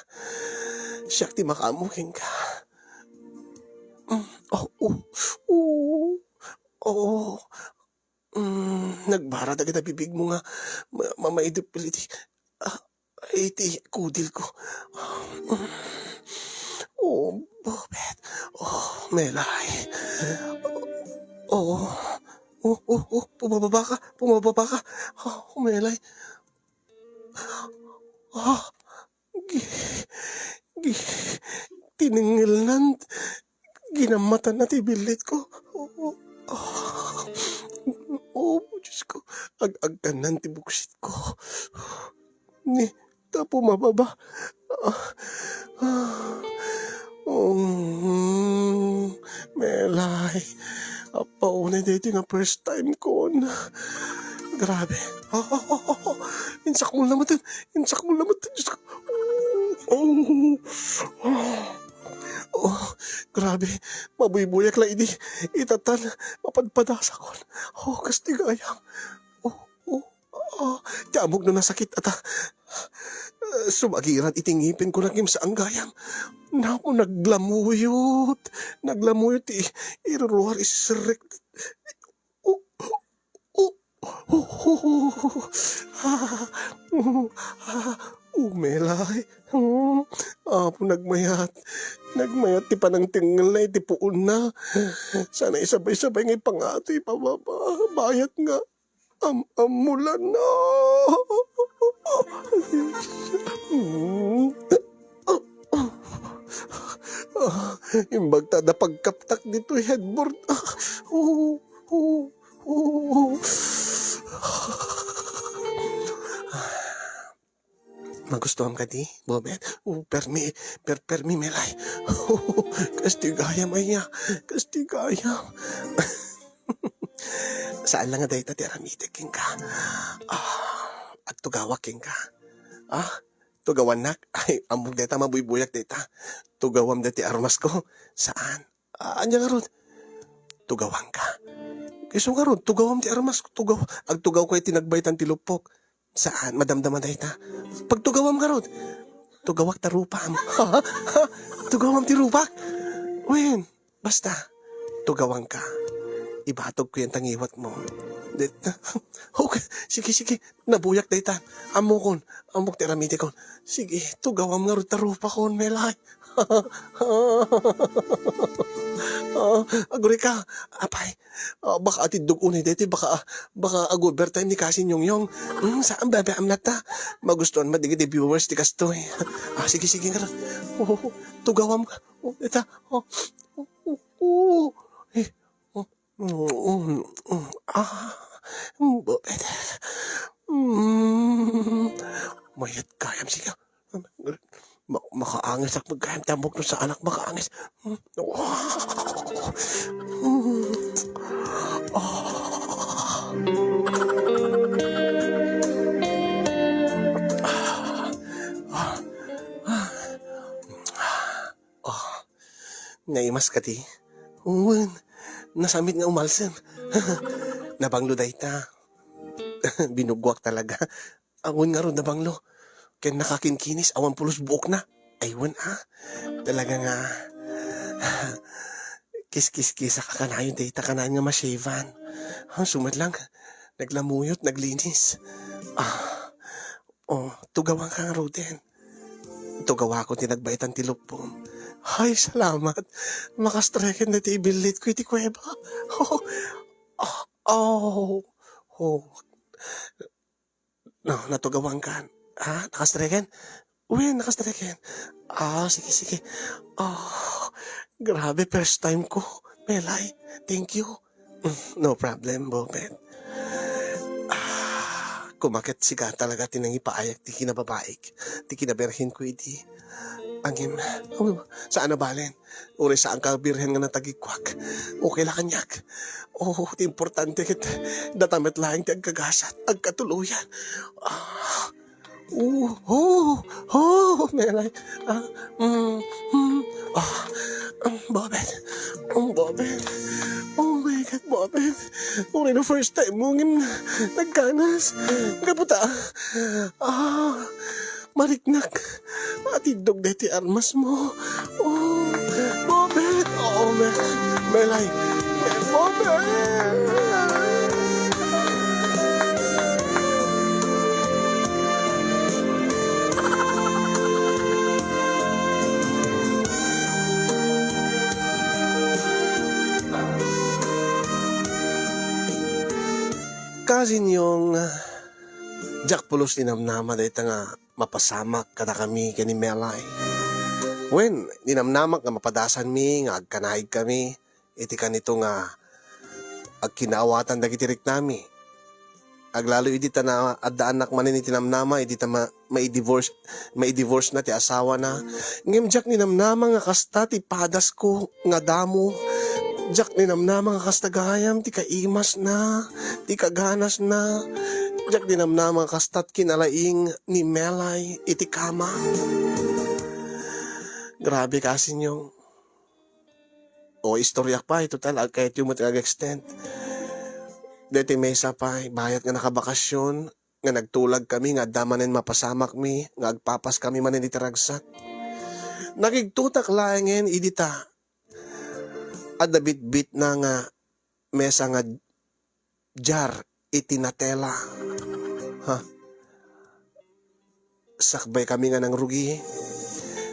Siak ti makaammo kenka. Mm. Oh, oh, oh. Oh. Mm, nagbara dagiti bibigmo nga ma-, mamaidep iti, ah, iti kudilko. Mm. Oh, Bobet. Oh, Melay. Oh. Oh, oh, oh, pumababa ka, pumababa ka. Oh, Melay. Ah, gi-, gi-, tinengngelnan, ginammatanna ti billitko. Oh, oh, oh, Diosko, ag-agkannan ti buksitko. Ni, ta pumababa. Ah, ah, um, Melay, appaunay daytoy nga first time kon. Grabe. Oh, oh, oh, oh, oh. Insakmol na met. Insakmol na met. Diosko. Oh, oh, oh, grabe. Mabuybuyak la idi. Itatan, mapadpadasakon. Oh, kas ti gayam. Oh, oh, oh. Ti ammok no nasakit ata. Sumagiran iti ngipenko ngem saan gayam. Napo, naglamuyot. Naglamuyot ti iruruar, isisirrek. Oh, oh, oh, oh, oh. Ah, mm, ah, umelay. Hmm, Apo, nagmayat. Nagmayat ti panangtengngel na iti puonna. Sana isabay-sabay nga ipangatoy pababa. Bayat nga am-, ammulan na. Hmm. Ah, imbag ta adda pagkaptak ditoy headboard. Ah, oh, oh, oh. Magustuam kadi, Bobet? Oh, permi, per-, permi, Melay. Oh, kastigayam, aya. Kastigayam. Saan lang nga dayta ti aramidek kenka. Ah, agtugawak kenka. Ah, tugawannak? Ay, ammok dayta, mabuybuyak dayta. Tugawam dayta ti armasko. Saan? Ah, ania ngarud? Tugawanka. Isu ngarud, tugawam ti armasko. Tugaw-, agtugawka iti nagbaytan ti luppok. Saan? Madamdama dayta. Pagtugawam ngarud. Tugawak ta rupam. Ha? Ha? Tugawam ti rupak? Wen, basta, tugawanka. Ibatogko yan ta ngiwatmo. Di-, okay, sige, sige. Nabuyak dayta. Ammokon. Ammok ti aramidekon. Sige, tugawam ngarud ta rupakon, Melay. Ah, agurayka. Apay, ah, baka atiddog unay daytoy, baka, baka ag-overtime ni Cousin Yongyong. Hmm, saan, bebe, amnata? Magustuhan met dagiti viewers ti kastoy. Ah, sige, sige, ngarud. Oh, tugawam ka. Oh, ita. Oh, oh, oh, oh. Eh, oh. Mm, mm, mm. Ah, mm, Bobet. Mm. Mayat gayam, sige. Ma-, makaangesak met gayam ti ammok no saanak makaanges. Mm. Ah. Ah. Ah. Ah. Naimas kadi? Wen, nasamit nga umalsem. Nabanglo dayta. Binuggoak talaga. Wen ngarud, nabanglo. Ken nakakinkinis, awan pulos buokna. Ay, wen, ah. Talaga nga, kiskiskisak a kanayon dayta, kanayon nga mashavean. Ah, isu met lang, naglamuyot, naglinis. Ah, oh, tugawanka ngaruden. Tugawakon ti nagbaytan ti luppom. Ay, salamat. Makastreken dayta ibillit ko iti kuweba. Oh, oh, oh. No, natugawankan. Ha? Nakastreken? Wen, nakastreken. Ah, sige, sige. Ah, grabe, first time ko. Melay, thank you. Mm, no problem, Bobet. Ah, kumaket sika talaga ti nangipaayak ti kinababaik, ti kinaberhen ko idi. Ngem, oh, saan a balen. Uray saan ka birhen nga natagikuak. Okay la kaniak. Oh, ti importante ket data met laeng ti agkagasat, agkatuloyan. Ah, oh, oh, oh, Melay. Ah, mm, mm, ah, mm, Bobet. Mm, Bobet. Oh my God, Bobet. Uray no first time mo ngem nagkanas. Gapu ta, ah, mariknak. Atiddog daytoy armas mo. Oh, Bobet. Oh, me-, Melay. Bobet. Cousin Yong, diak pulos ninamnama dayta nga mapasamak kadakami ken ni Melay. Wen, ninamnamak nga mapadasanmi nga agkanaigkami iti kanito nga agkinaawatan dagiti riknami. Aglalo idi ta na-, addaannak manen iti namnama, idi ta ma-, maidivorce, maidivorce na ti asawana. Ngem diak ninamnama nga kasta ti padasko nga damo. Diak ninamnama nga kasta gayam ti kaimasna, ti kaganasna. Diak ninamnama nga kasta ti kinalaing ni Melay iti kama. Grabe, Cousin Yong. O, istoryak pay, total, agkayatyo met nga ag-extend. Deti maysa pay, bayat nga nakabakasyon, nga nagtulagkami nga adda manen mapasamakmi nga agpapaskami manen iti ragsak. Nakigtutak laengen idi ta adda bitbitna nga mesa nga jar iti natela. Ha? Sakbay kami nga nangrugi.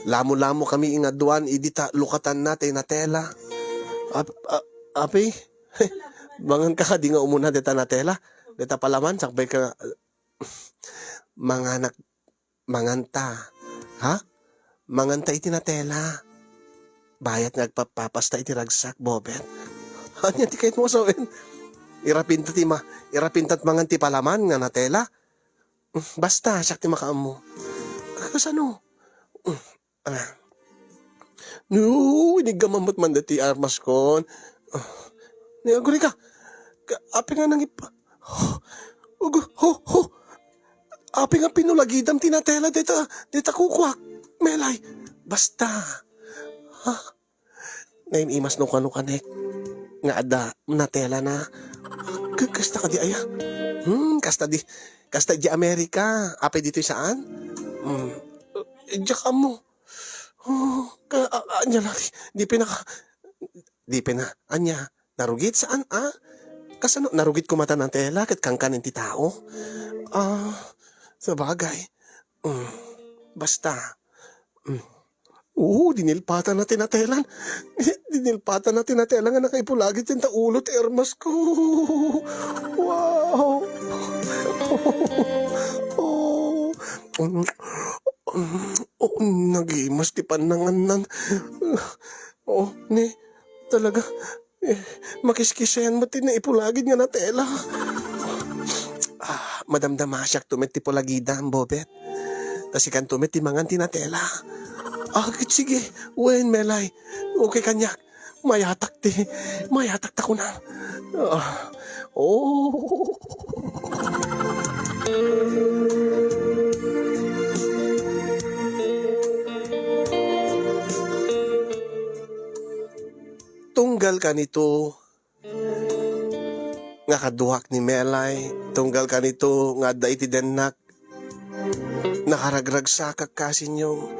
Lamo-lamo kami ingaduan idi ta lukatanna tay natela. Ap-, a-, api, mangan ka kadi nga umuna deta natela. Deta palaman, sakbay ka nga, manganak, manganta. Ha? Manganta iti natela. Bayat nga agpapapasta iti ragsak, Bobet. Ania ti kayatmo a sawen? Irapinta ti ma-, irapintat mangan ti palaman nga natela? Basta, siak ti makaammo. Kasano? Ah. No, iniggaman met man dati armaskon. Ni aguri ka. Ka-, api nga nangip-, ho, ugu-, ho, ho. Api nga pinulagidam ti natela deta, deta kukuak. Melay, basta. Ha? Naim-imas no kano kanek nga adda natela na. K-, kasta kadi aya? Hmm, kasta di, kasta di Amerika. Apay ditoy saan? Hmm. Eh, diak ammo. Oh, ka-, a-, anya lang, di pinaka-, di pina-, anya, narugit saan, ah? Kasano, narugit ko mata ng tela, ket kankanin ti tao? Ah, sabagay. Mm, basta. Mm. Oo, dinilpatan na tinatelan. Dinilpatan na tinatelan nga nakaipulagit yan ta ulo ti ermas ko. Wow! Oh. Oh, nagimas ti pannangannan. Oh, ne, talaga, eh, makiskisayan met ti naipulagid nga natela. Ah, madamdamasiak to met ti pulagidam, Bobet. Ta sikanto met ti mangan ti natela. Ah, sige, wen, Melay. Okay kaniak. Mayatak ti, mayatak ta kunam. Ah, oh. Tunggal kanito nga kaduak ni Melay, tunggal kanito nga adda iti dennak, nakaragragsakak, kasinyong.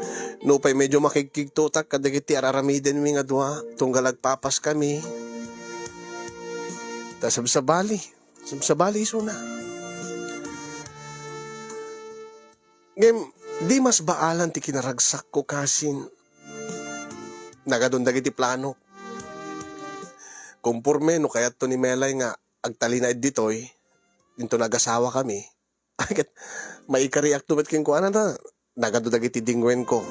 Nupay medyo makigkigtotak kadagiti ar-aramidenmi nga dua, tunggal agpapaskami. Ta sabsabali, sabsabali isuna. Ngem, di mas baalan ti kinaragsakko, kasin. Nagadun dagiti planok. Komporme no kayatto ni Melay nga agtalinaed ditoy, inton agasawakami. Ket maikariakto met kenkuana ta nagadu dagiti dingwenko.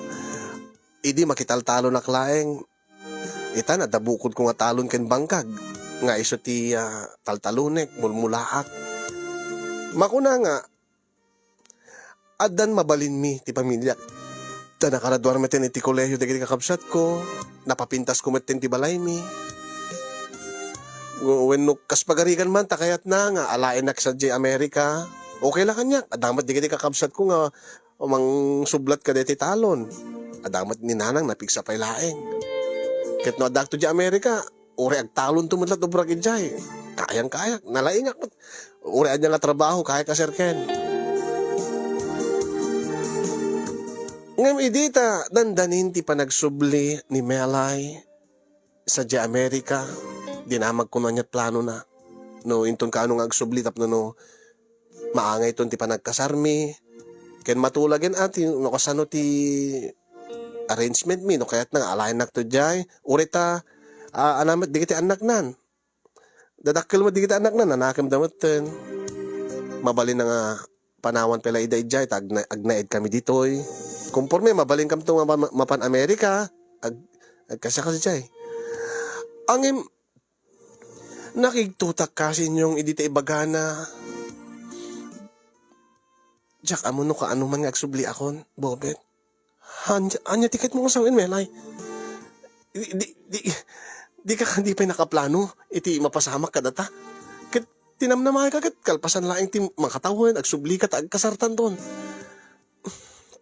Idi makitaltalonak laeng, itan adda bukodko nga talon ken bangkag nga isu ti, ah, taltalonek, mulmulaak. Makuna nga, addan mabalinmi ti pamiliak. Ta nakaraduar metten iti kolehio dagiti kakabsatko, napapintasko metten ti balaymi. Wenno kas pagarigan man ta kayatna nga alaennak sadiay Amerika, okay la kaniak. Adda met dagiti kakabsatko nga mangsublat kadaytoy talon. Adda met ni nanang napigsa pay laeng. Ket no adda akto diay Amerika, uray agtalonto met la't ubrag idiay. Kayang-kayak, nalaingak met. Uray ania nga trabaho, kayak a serken. Ngem idi ta dandanin ti panagsubli ni Melay sadiay Amerika, dinamagko no ania't planona. No inton kaano nga agsubli tapno no maangayton ti panagkasarmi, ken matulagen a ti, no kasano ti arrangement mi, no kayatna nga alaennakto diay, uray ta, ah, ania met dagiti annaknan. Dadakkel met dagiti annaknan, nanakemda metten. Mabalin a nga panawan pay la ida idiay, ta agna-, agnaed kami ditoy. Komporme, mabalinkamto nga ma-, mapan Amerika, ag-, agkasakasdiay. Ngem, nakigtotak kasinyong idi ta ibagana. Diak ammo no kaano man nga agsubliakon, Bobet. Ania, ania ti kayatmo nga sawen, Melay? Di, di, di, di ka, di pay nakaplano iti mapasamak kadata. Ket tinamnamaayka ket kalpasan laeng ti makatawen, agsublika ta agkasartanton.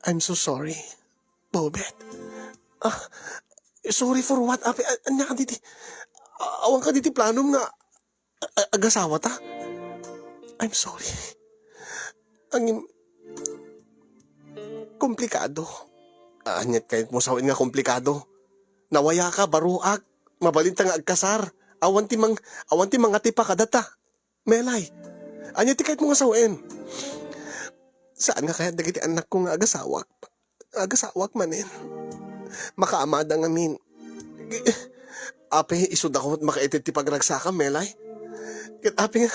I'm so sorry, Bobet. Ah, sorry for what? Api, a-, ania kaditi? A-, awan kaditi planom nga a-, a-, agasawata? I'm sorry. Ngem, komplikado. Aniat kayatmo sawen nga komplikado? Nawayaka, baruak. Mabalinta nga agkasar. Awan ti mang-, awan ti mangatipa kadata. Melay, ania ti kayatmo nga sawen? Saan nga kayat dagiti annakko nga agasawak? Agasawak manen. Makaamada ngamin. Apay isuda ko met makaited ti pagragsakam, Melay? Ket apay nga,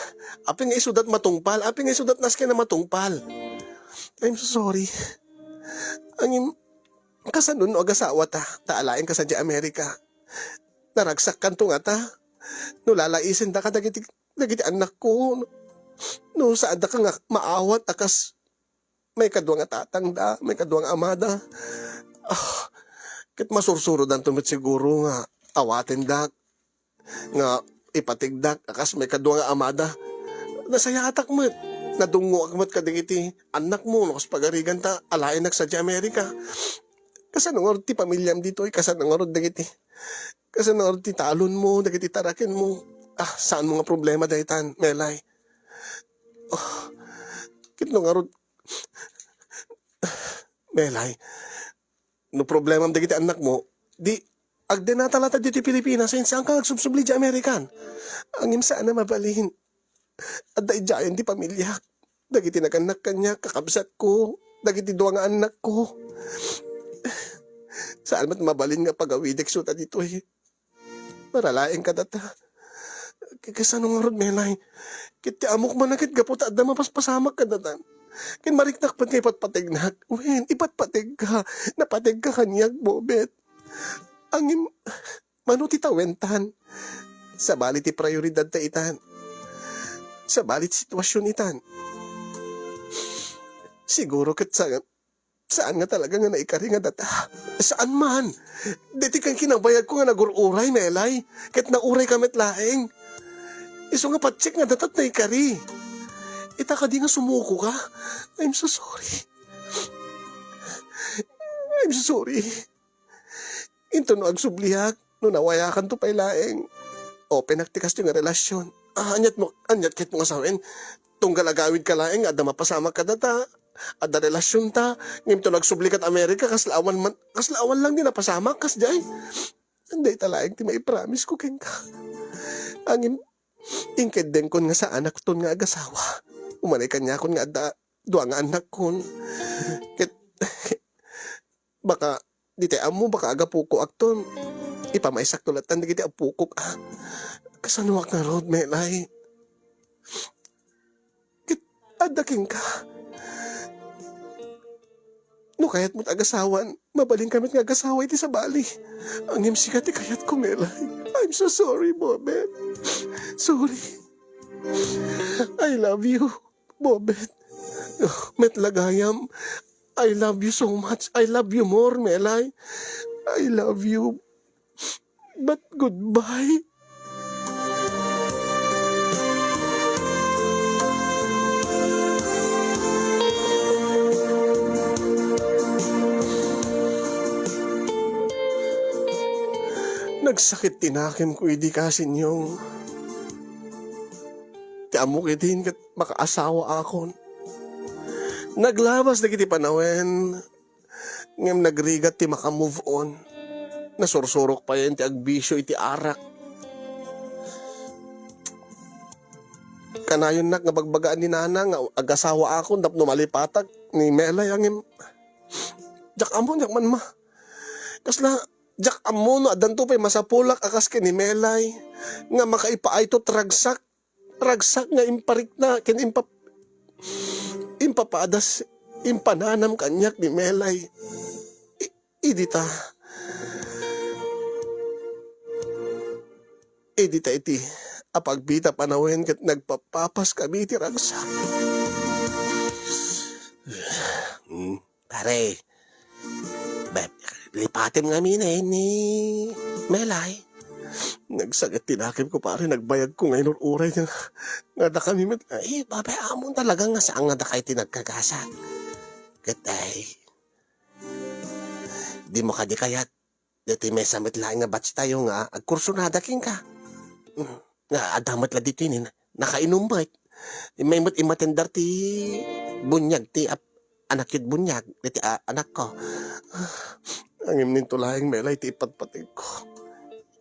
apay nga isudat matungpal? Apay nga isudat nasken a matungpal? I'm so sorry. Angin, kasano no agasawata, ta alaenka sadiay Amerika? Naragsakkanto ngata? No lalaisendaka dagiti, dagiti annakko, no, no saandaka nga maawat a kas maikadua nga tatangda, maikadua nga amada. Ah, ket masursurodanto met siguro nga awatendak, nga ipatigdak a kas maikadua nga amada. Nasayaatak met. Nadungngoak met kadagiti annakmo no kas pagariganta alaenak sadiay Amerika. Kasano ngarud ti pamilyam ditoy? Kasano ngarud dagiti, kasano ngarud ti talonmo, dagiti tarakenmo? Ah, saanmo nga problema daytan, Melay? Oh, ket no ngarud, Melay, no problemam dagiti annakmo, di agdennata latta ditoy Pilipinas, ken saanka agsubsubli idiay Amerikan. Ngem saan a mabalin. Adda idiayen ti pamiliak. Dagiti nagannak kaniak, kakabsatko, dagiti dua nga annakko. Saan met mabalin nga pagawidek isuda ditoy. Para laeng kadata. K-, kasano ngarud, Melay? Ket ti ammok man a ket gapu ta adda mapaspasamak kadatan. Ken mariknak met nga ipatpategnak. Wen, ipatpategka. Napategka kaniak, Bobet. Ngem, mano ti tawentan? Sabali ti prioridadta itan. Sabali ti situasion itan. Siguro ket sa-, saan nga talaga nga naikari nga data. Saan man. Daytoy ken kinabayagko nga nagur-uray, Melay. Ket naurayka met laeng. Isu nga patsek nga data't naikari. Ita kadi nga sumukoka? I'm so sorry. I'm so sorry. Inton no agsubliak, no nawayakanto pay laeng, openak ti kastoy nga relasion. Ah, aniat mo, aniat kayatmo nga sawen? Tunggal agawidka laeng nga adda mapasamak kadata, adda relasionta, ngem inton agsublika iti Amerika, kasla awan man, kasla awan lang ti napasamak, kasdiay. Dayta laeng ti maipromise ko kenka. Ngem, inkeddengkon nga saanakton nga agasawa. Umanay kaniakon nga adda dua nga annakkon. Ket, baka, dita ammo, baka agapuko akton. Ipamaysakto latta dagiti apukok, ah. Kasanoak ngarud, Melay? Ket, adda kenka. No kayatmo ti agasawan, mabalinka met nga agasawa iti sabali. Ngem sika ti kayatko, Melay. I'm so sorry, Bobet. Sorry. I love you, Bobet. Oh, met la gayam. I love you so much. I love you more, Melay. I love you. But goodbye. Nagsakit ti nakemko idi, Kasinyong. Ti ammok idin ket makaasawaakon. Naglabas dagiti panawen, ngem nagrigat ti maka-move on. Nasursurok payen ti agbisio iti arak. Kanayonnak nga bagbagaan ni nana nga agasawaakon tapno malipatak ni Melay, ngem diak ammo, diak man ma-, kasla, diak ammo no addanto pay masapulak a kas ken ni Melay nga makaipaayto ti ragsak, ragsak nga imparikna ken impa-, impapadas, impananam kaniak ni Melay. I-, idi ta, idi ta iti apagbiit a panawen ket nagpapapas kami iti ragsak. Hmm. Pare, be-, lipatem ngamin ni Melay. Nagsakit ti nakemko, pare, nagbayagko nga inur-uray nga, nga adda kami met. Ay, babe, amon talaga nga saan nga dakay ti nagkagasa. Ket ay, dimo kadi kayat daytoy maysa met laeng nga batch tayo nga agkursunada kenka. Mm. Nga adda met la ditoy ni, nakainum met. Immay met immatender ti bunyag ti ap-, anakyo ti buniag, dayta a-, anakko. Ngem intoy laeng Melay ti ipatpategko.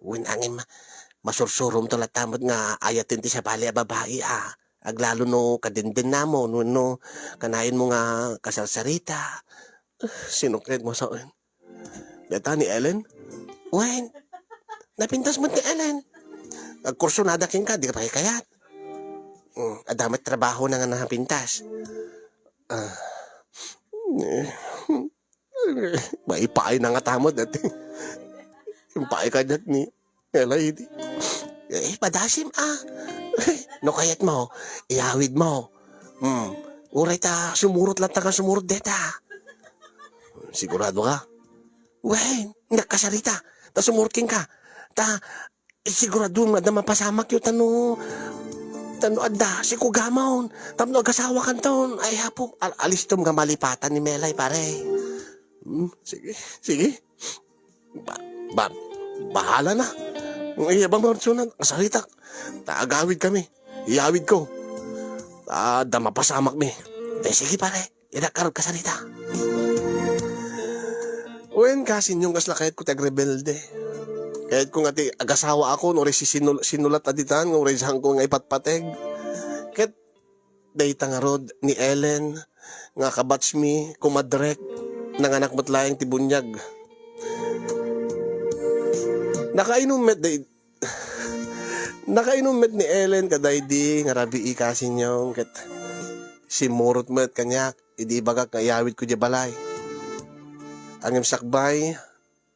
Wen, ngem masursuromto latta met nga ayaten ti sabali a babai a. Aglalo no kadendennamon wenno kanayon mo nga kasarsarita. Sino kayat mo sawen? Dayta ni Ellen? Wen, napintas met ni Ellen. Agkursunada kenka, di ka pay kayat. Hmm, adda met trabahona nga napintas. Ah, eh, maipaay na nga tamod dati. Impaay kaniak ni Melay idi. Eh, padasim, ah. No kayat mo, iyawid mo. Hmm. Uray ta sumurot latta nga sumurot deta. Sigurado ka? Wen, nakasarita. Ta sumurot kenka. Ta, eh, sigurado nga adda mapasamakyo tano, tano adda, sikugamon. Tapno agasawakanton. Ay, hapo, al-, alistom nga malipatan ni Melay, pare. Hmm, sige, sige. Ba-, ba-, bahala na. Iya bang marsunan, kasaritak. Ta agawid kami. Iyawid ko. Ta adda mapasamak mi. Eh, sige, pare. Ida karod kasarita. Wen, kasin yung kasla kayat ko ti agrebelde. Kayat ko nga ti agasawa ako, no, uray sisinul-, sinulat a ditan, nga uray saan ko nga ipatpateg. Ket dayta ngarud ni Ellen nga kabatch mi, kumadrek, nanganak met laeng ti buniag. Nakainum met day-, nakainum met ni Ellen kadaydi nga rabii, kasinyong, ket simmurot met kaniak idi ibagak nga iyawid ko diay balay. Ngem sakbay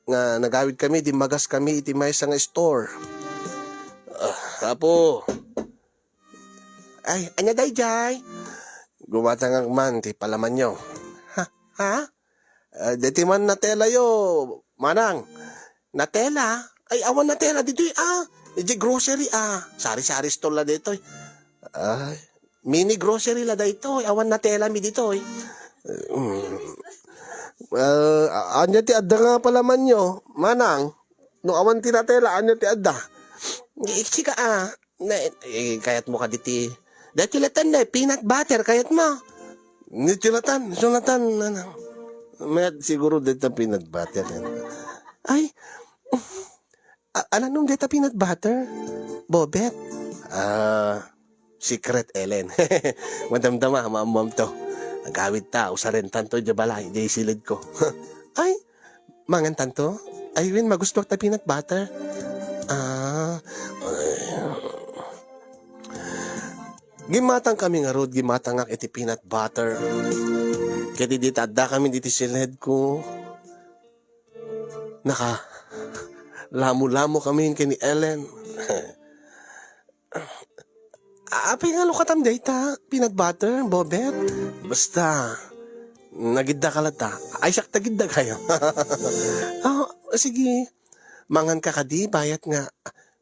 nga nagawid kami, dimmagas kami iti maysa nga store. Ah, Apo, Ay, ania daydiay? Gumatangak man ti palamanyo. Ha? Ha? Ah, deti man natelayo, manang. Natela? Ay, awan natela ditoy, ah. Idiay grocery, ah. Sari-sari store la ditoy. Ay, mini grocery la daytoy. Awan natela mi ditoy. Mm. Ah, ania ti adda nga palamanyo, manang? No awan ti natela, ania ti adda? Iksika, ah. Na, eh, kayat mo kadi ti, daytoy latan na, peanut butter, kayat mo? Ni ti latan, so latan, ano? Mayat siguro dayta peanut butter, ano? Ay, a-, alanum dayta peanut butter? Bobet? Ah, secret, Ellen. Madamdama, maammoam to. Agawid ta, usaren tanto diay balay, diay siled ko. Ay, mangan tanto? Ay, wen, magustuak ta peanut butter. Ah. Gimmatang kami ngarud, gimmatangak iti peanut butter. Ket idi ta adda kami diti siled ko, naka, lamo-lamo kami ken ni Ellen. A-, apay nga lukatam dayta? Peanut butter, Bobet? Basta, nagidda ka latta. Ay, siak ta gidda kayo. Oh, sige. Mangan ka kadi, bayat nga.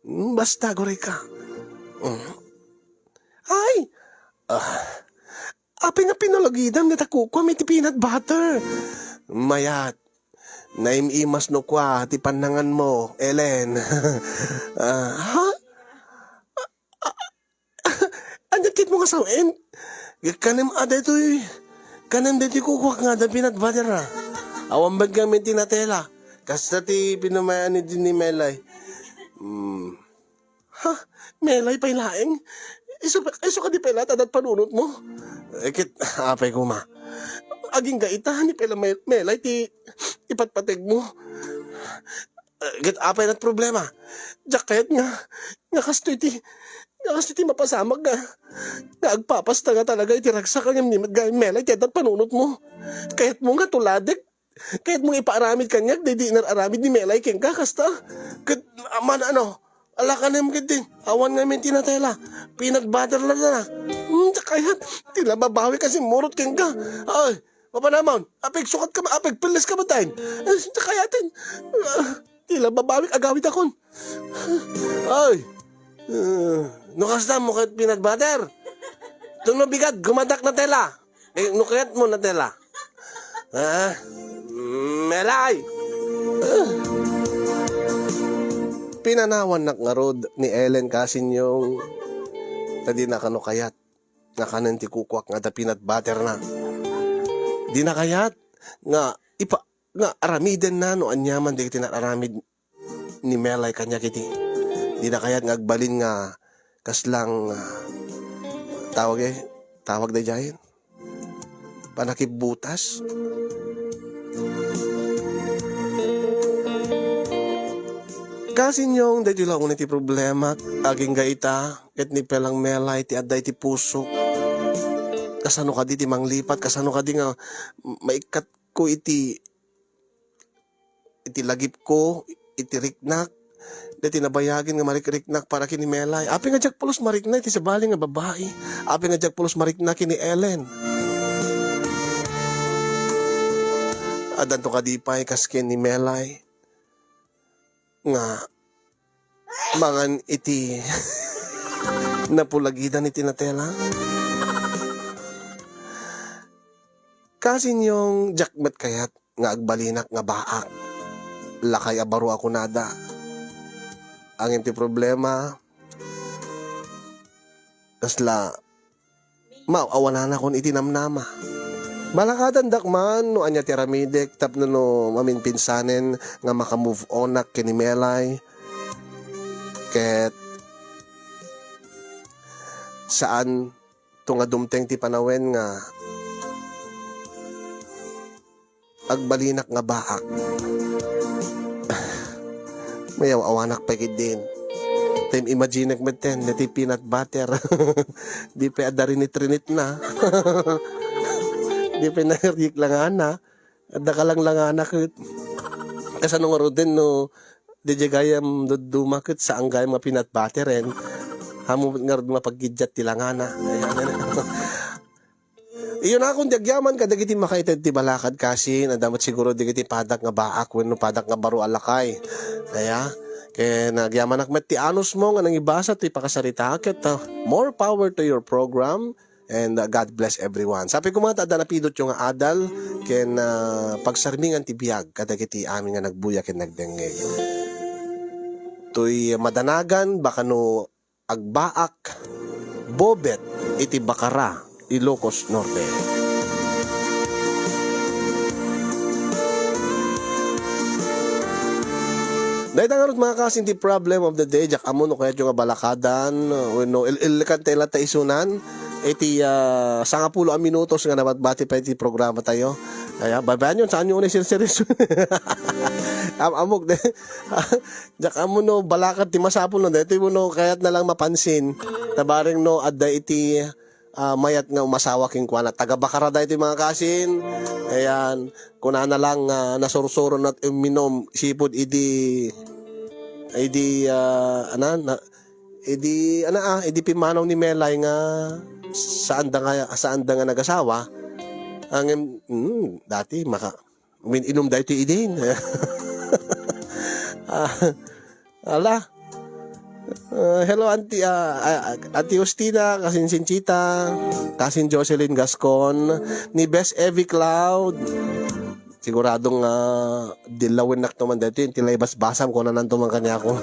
Mm, basta, aguray ka. Mm. Ay! Ah, apay nga pinalagidam nga ta kukuam iti peanut butter? Mayat. Naim-imas no kua ti pannangan mo, Ellen. Ah, ha? Ania ket mo nga sawen? Kanem a daytoy, kanem daytoy kukuak nga adda peanut butter a. Awan met ngamin ti natela. Kasta ti pinumayan ni, ni Melay. Hmm. Ha? Melay pay laeng? Isu, isu kadi pay laeng adda panunot mo? Eh, ket, apay koma. Agingga ita, ni pay la Mel-, Melay ti ipatpateg mo. Eh, ket apay ket problema? Diak kayat nga, nga kastoy ti, nga kastoy ti mapasamak nga, nga agpapasta nga talaga iti ragsak, ngem ni met gayam Melay ti adda panunot mo. Kayat mo nga tuladek? Kayat mo nga ipaaramid kaniak daydi inar-aramid ni Melay kenka, kasta? Ket, aman ano? Ala kanem ket din, awan ngamin ti natela. Peanut butter la na. Hmm, kayat, ti la babawi kasi murot kenka. Ay, Papanamon, apay agsukat ka ba? Apay agpelles ka ba, tayn? Eh, kayat, ah, ti la babawi, agawid akon. Ay, eh, no kasta mo ket peanut butter? Ito no bigat, gumadak na tela. Eh, no kayat mo na tela. Ah, Melay! Ah. Pinanawannak ngarud ni Ellen kasinyong ta dina kano kayat nga kanen ti kukuak nga adda peanut butter na. Dina kayat nga ipa-, nga aramidenna no aniaman dagiti naaramid ni Melay kaniak idi. Dina kayat nga agbalin nga kaslang, ah, tawag, eh, tawag daydiay? Panakibbutas. Kasinyong, daytoy la unay ti problema, agingga ita, ket ni Pelang Melay ti adda iti pusok. Kasano kadi ti manglipat? Kasano kadi nga maikkat ko iti, iti lagipko, iti riknak, daytoy nabayagen nga marikriknak para ken ni Melay? Apay nga diak pulos marikna iti sabali nga babai? Apay nga diak pulos marikna ken ni Ellen? Addanto kadi pay kas ken ni Melay nga mangan iti napulagidan iti Nutella? Kasinyong, diak met kayat nga agbalinak nga baak. Lakay a baro a kunada. Ngem ti problema, kasla maaw-awananakon iti namnama. Balakadandak man no ania ti aramidek tapno no maminpinsanen nga maka-move onak ken ni Melay. Ket saan to nga dumteng ti panawen nga agbalinak nga baak. Mayaw-awanak pay ketdin. Tim imaginek metten, deti peanut butter. Di pay adda rinit-rinit na. Di pay naririk langana. Adda kalanglangana ket. Kasano ngaruden no, di gayam dadduma ket saan gayam nga peanut butter, en. Ammom ngarud nga paggiddiat ti langana. Ayan. Isunakon ti agyaman kadagiti makaited ti balakad, kasin, adda met siguro dagiti padak nga baak wenno padak nga baro a lakay. Aya, ken agyamanak met ti anusmo nga nangibasa ti pakasarita ket, ah, more power to your program and, ah, God bless everyone. Sapay koma ta adda napidotyo nga adal ken, ah, pagsarmingan ti biag kadagiti amin nga nagbuya ken nagdengngeg. Toy madanagan, baka no agbaak, bobet iti Bacara, Ilocos Norte. Dayta ngarud, mga kasin, ti problem of the day, diak ammo no kayatyo nga balakadan, wenno il-, il-, kan tayo latta isunan, iti, ah, sangapulo a minutos nga nabatbati pa iti programa tayo. Kaya, babayan yun, saan yun na serseryoso? Am-, amok de. Diak ammo no balakad ti masapul no, daytoy wenno kayat na lang mapansin. Ta bareng no adda iti, ah, mayat nga umasawa kenkuana. Taga Bacara daytoy, mga kasin. Ayan, kunana lang nga nasursuro na uminom sipud idi, idi, ah, ana, na, idi, ana, ah, idi pimmanaw ni Melay nga saan da nga, saan da nga nagasawa. Ang, mm, dati maka-, Umin-inom daytoy idin. Ah, ala. Ah, hello, Auntie, ah, ah, Auntie Justina, Kasin Sinchita, Kasin Jocelyn Gascon, ni Bes Evie Cloud. Siguradong, ah, dilawennak to man daytoy, ti laybas basam, kunananto man kaniako.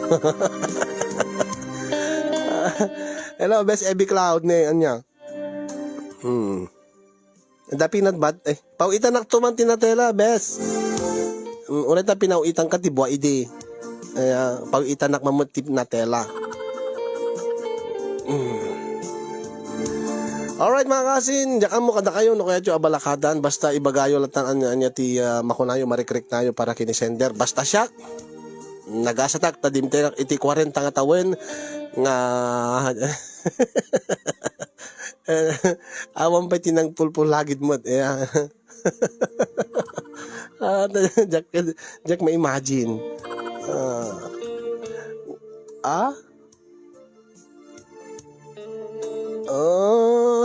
Hello, Bes Evie Cloud, ne, anya? Hmm. Adda peanut but-, eh, paw-itanak to man ti Nutella, bes. Mm, uray ta pinaw-itanka ti bua idi. Kaya, paw-itanak man met ti Nutella. Mm. Alright, mga kasin, diak ammo kadakayo no kayatyo a balakadan, basta ibagayo latta ania, ania ti, ah, makunayo, marikriknayo para ken ni sender. Basta siak, nagasatak, ta dimtay iti kwarenta nga tawen nga Eh, awan pay ti nangpulpulagid met, eh, ah. Ah, diak, diak ma-imagine. Ah. Ah? Oh.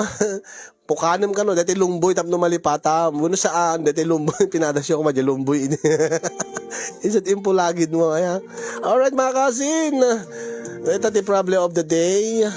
Pukanem kano, daytoy lumboy tapno malipata. Wenno saan, daytoy lumboy, pinadasyo koma diay lumboy. Isu ti impulagidmo, aya. Alright, mga kasin. Dayta ti problem of the day.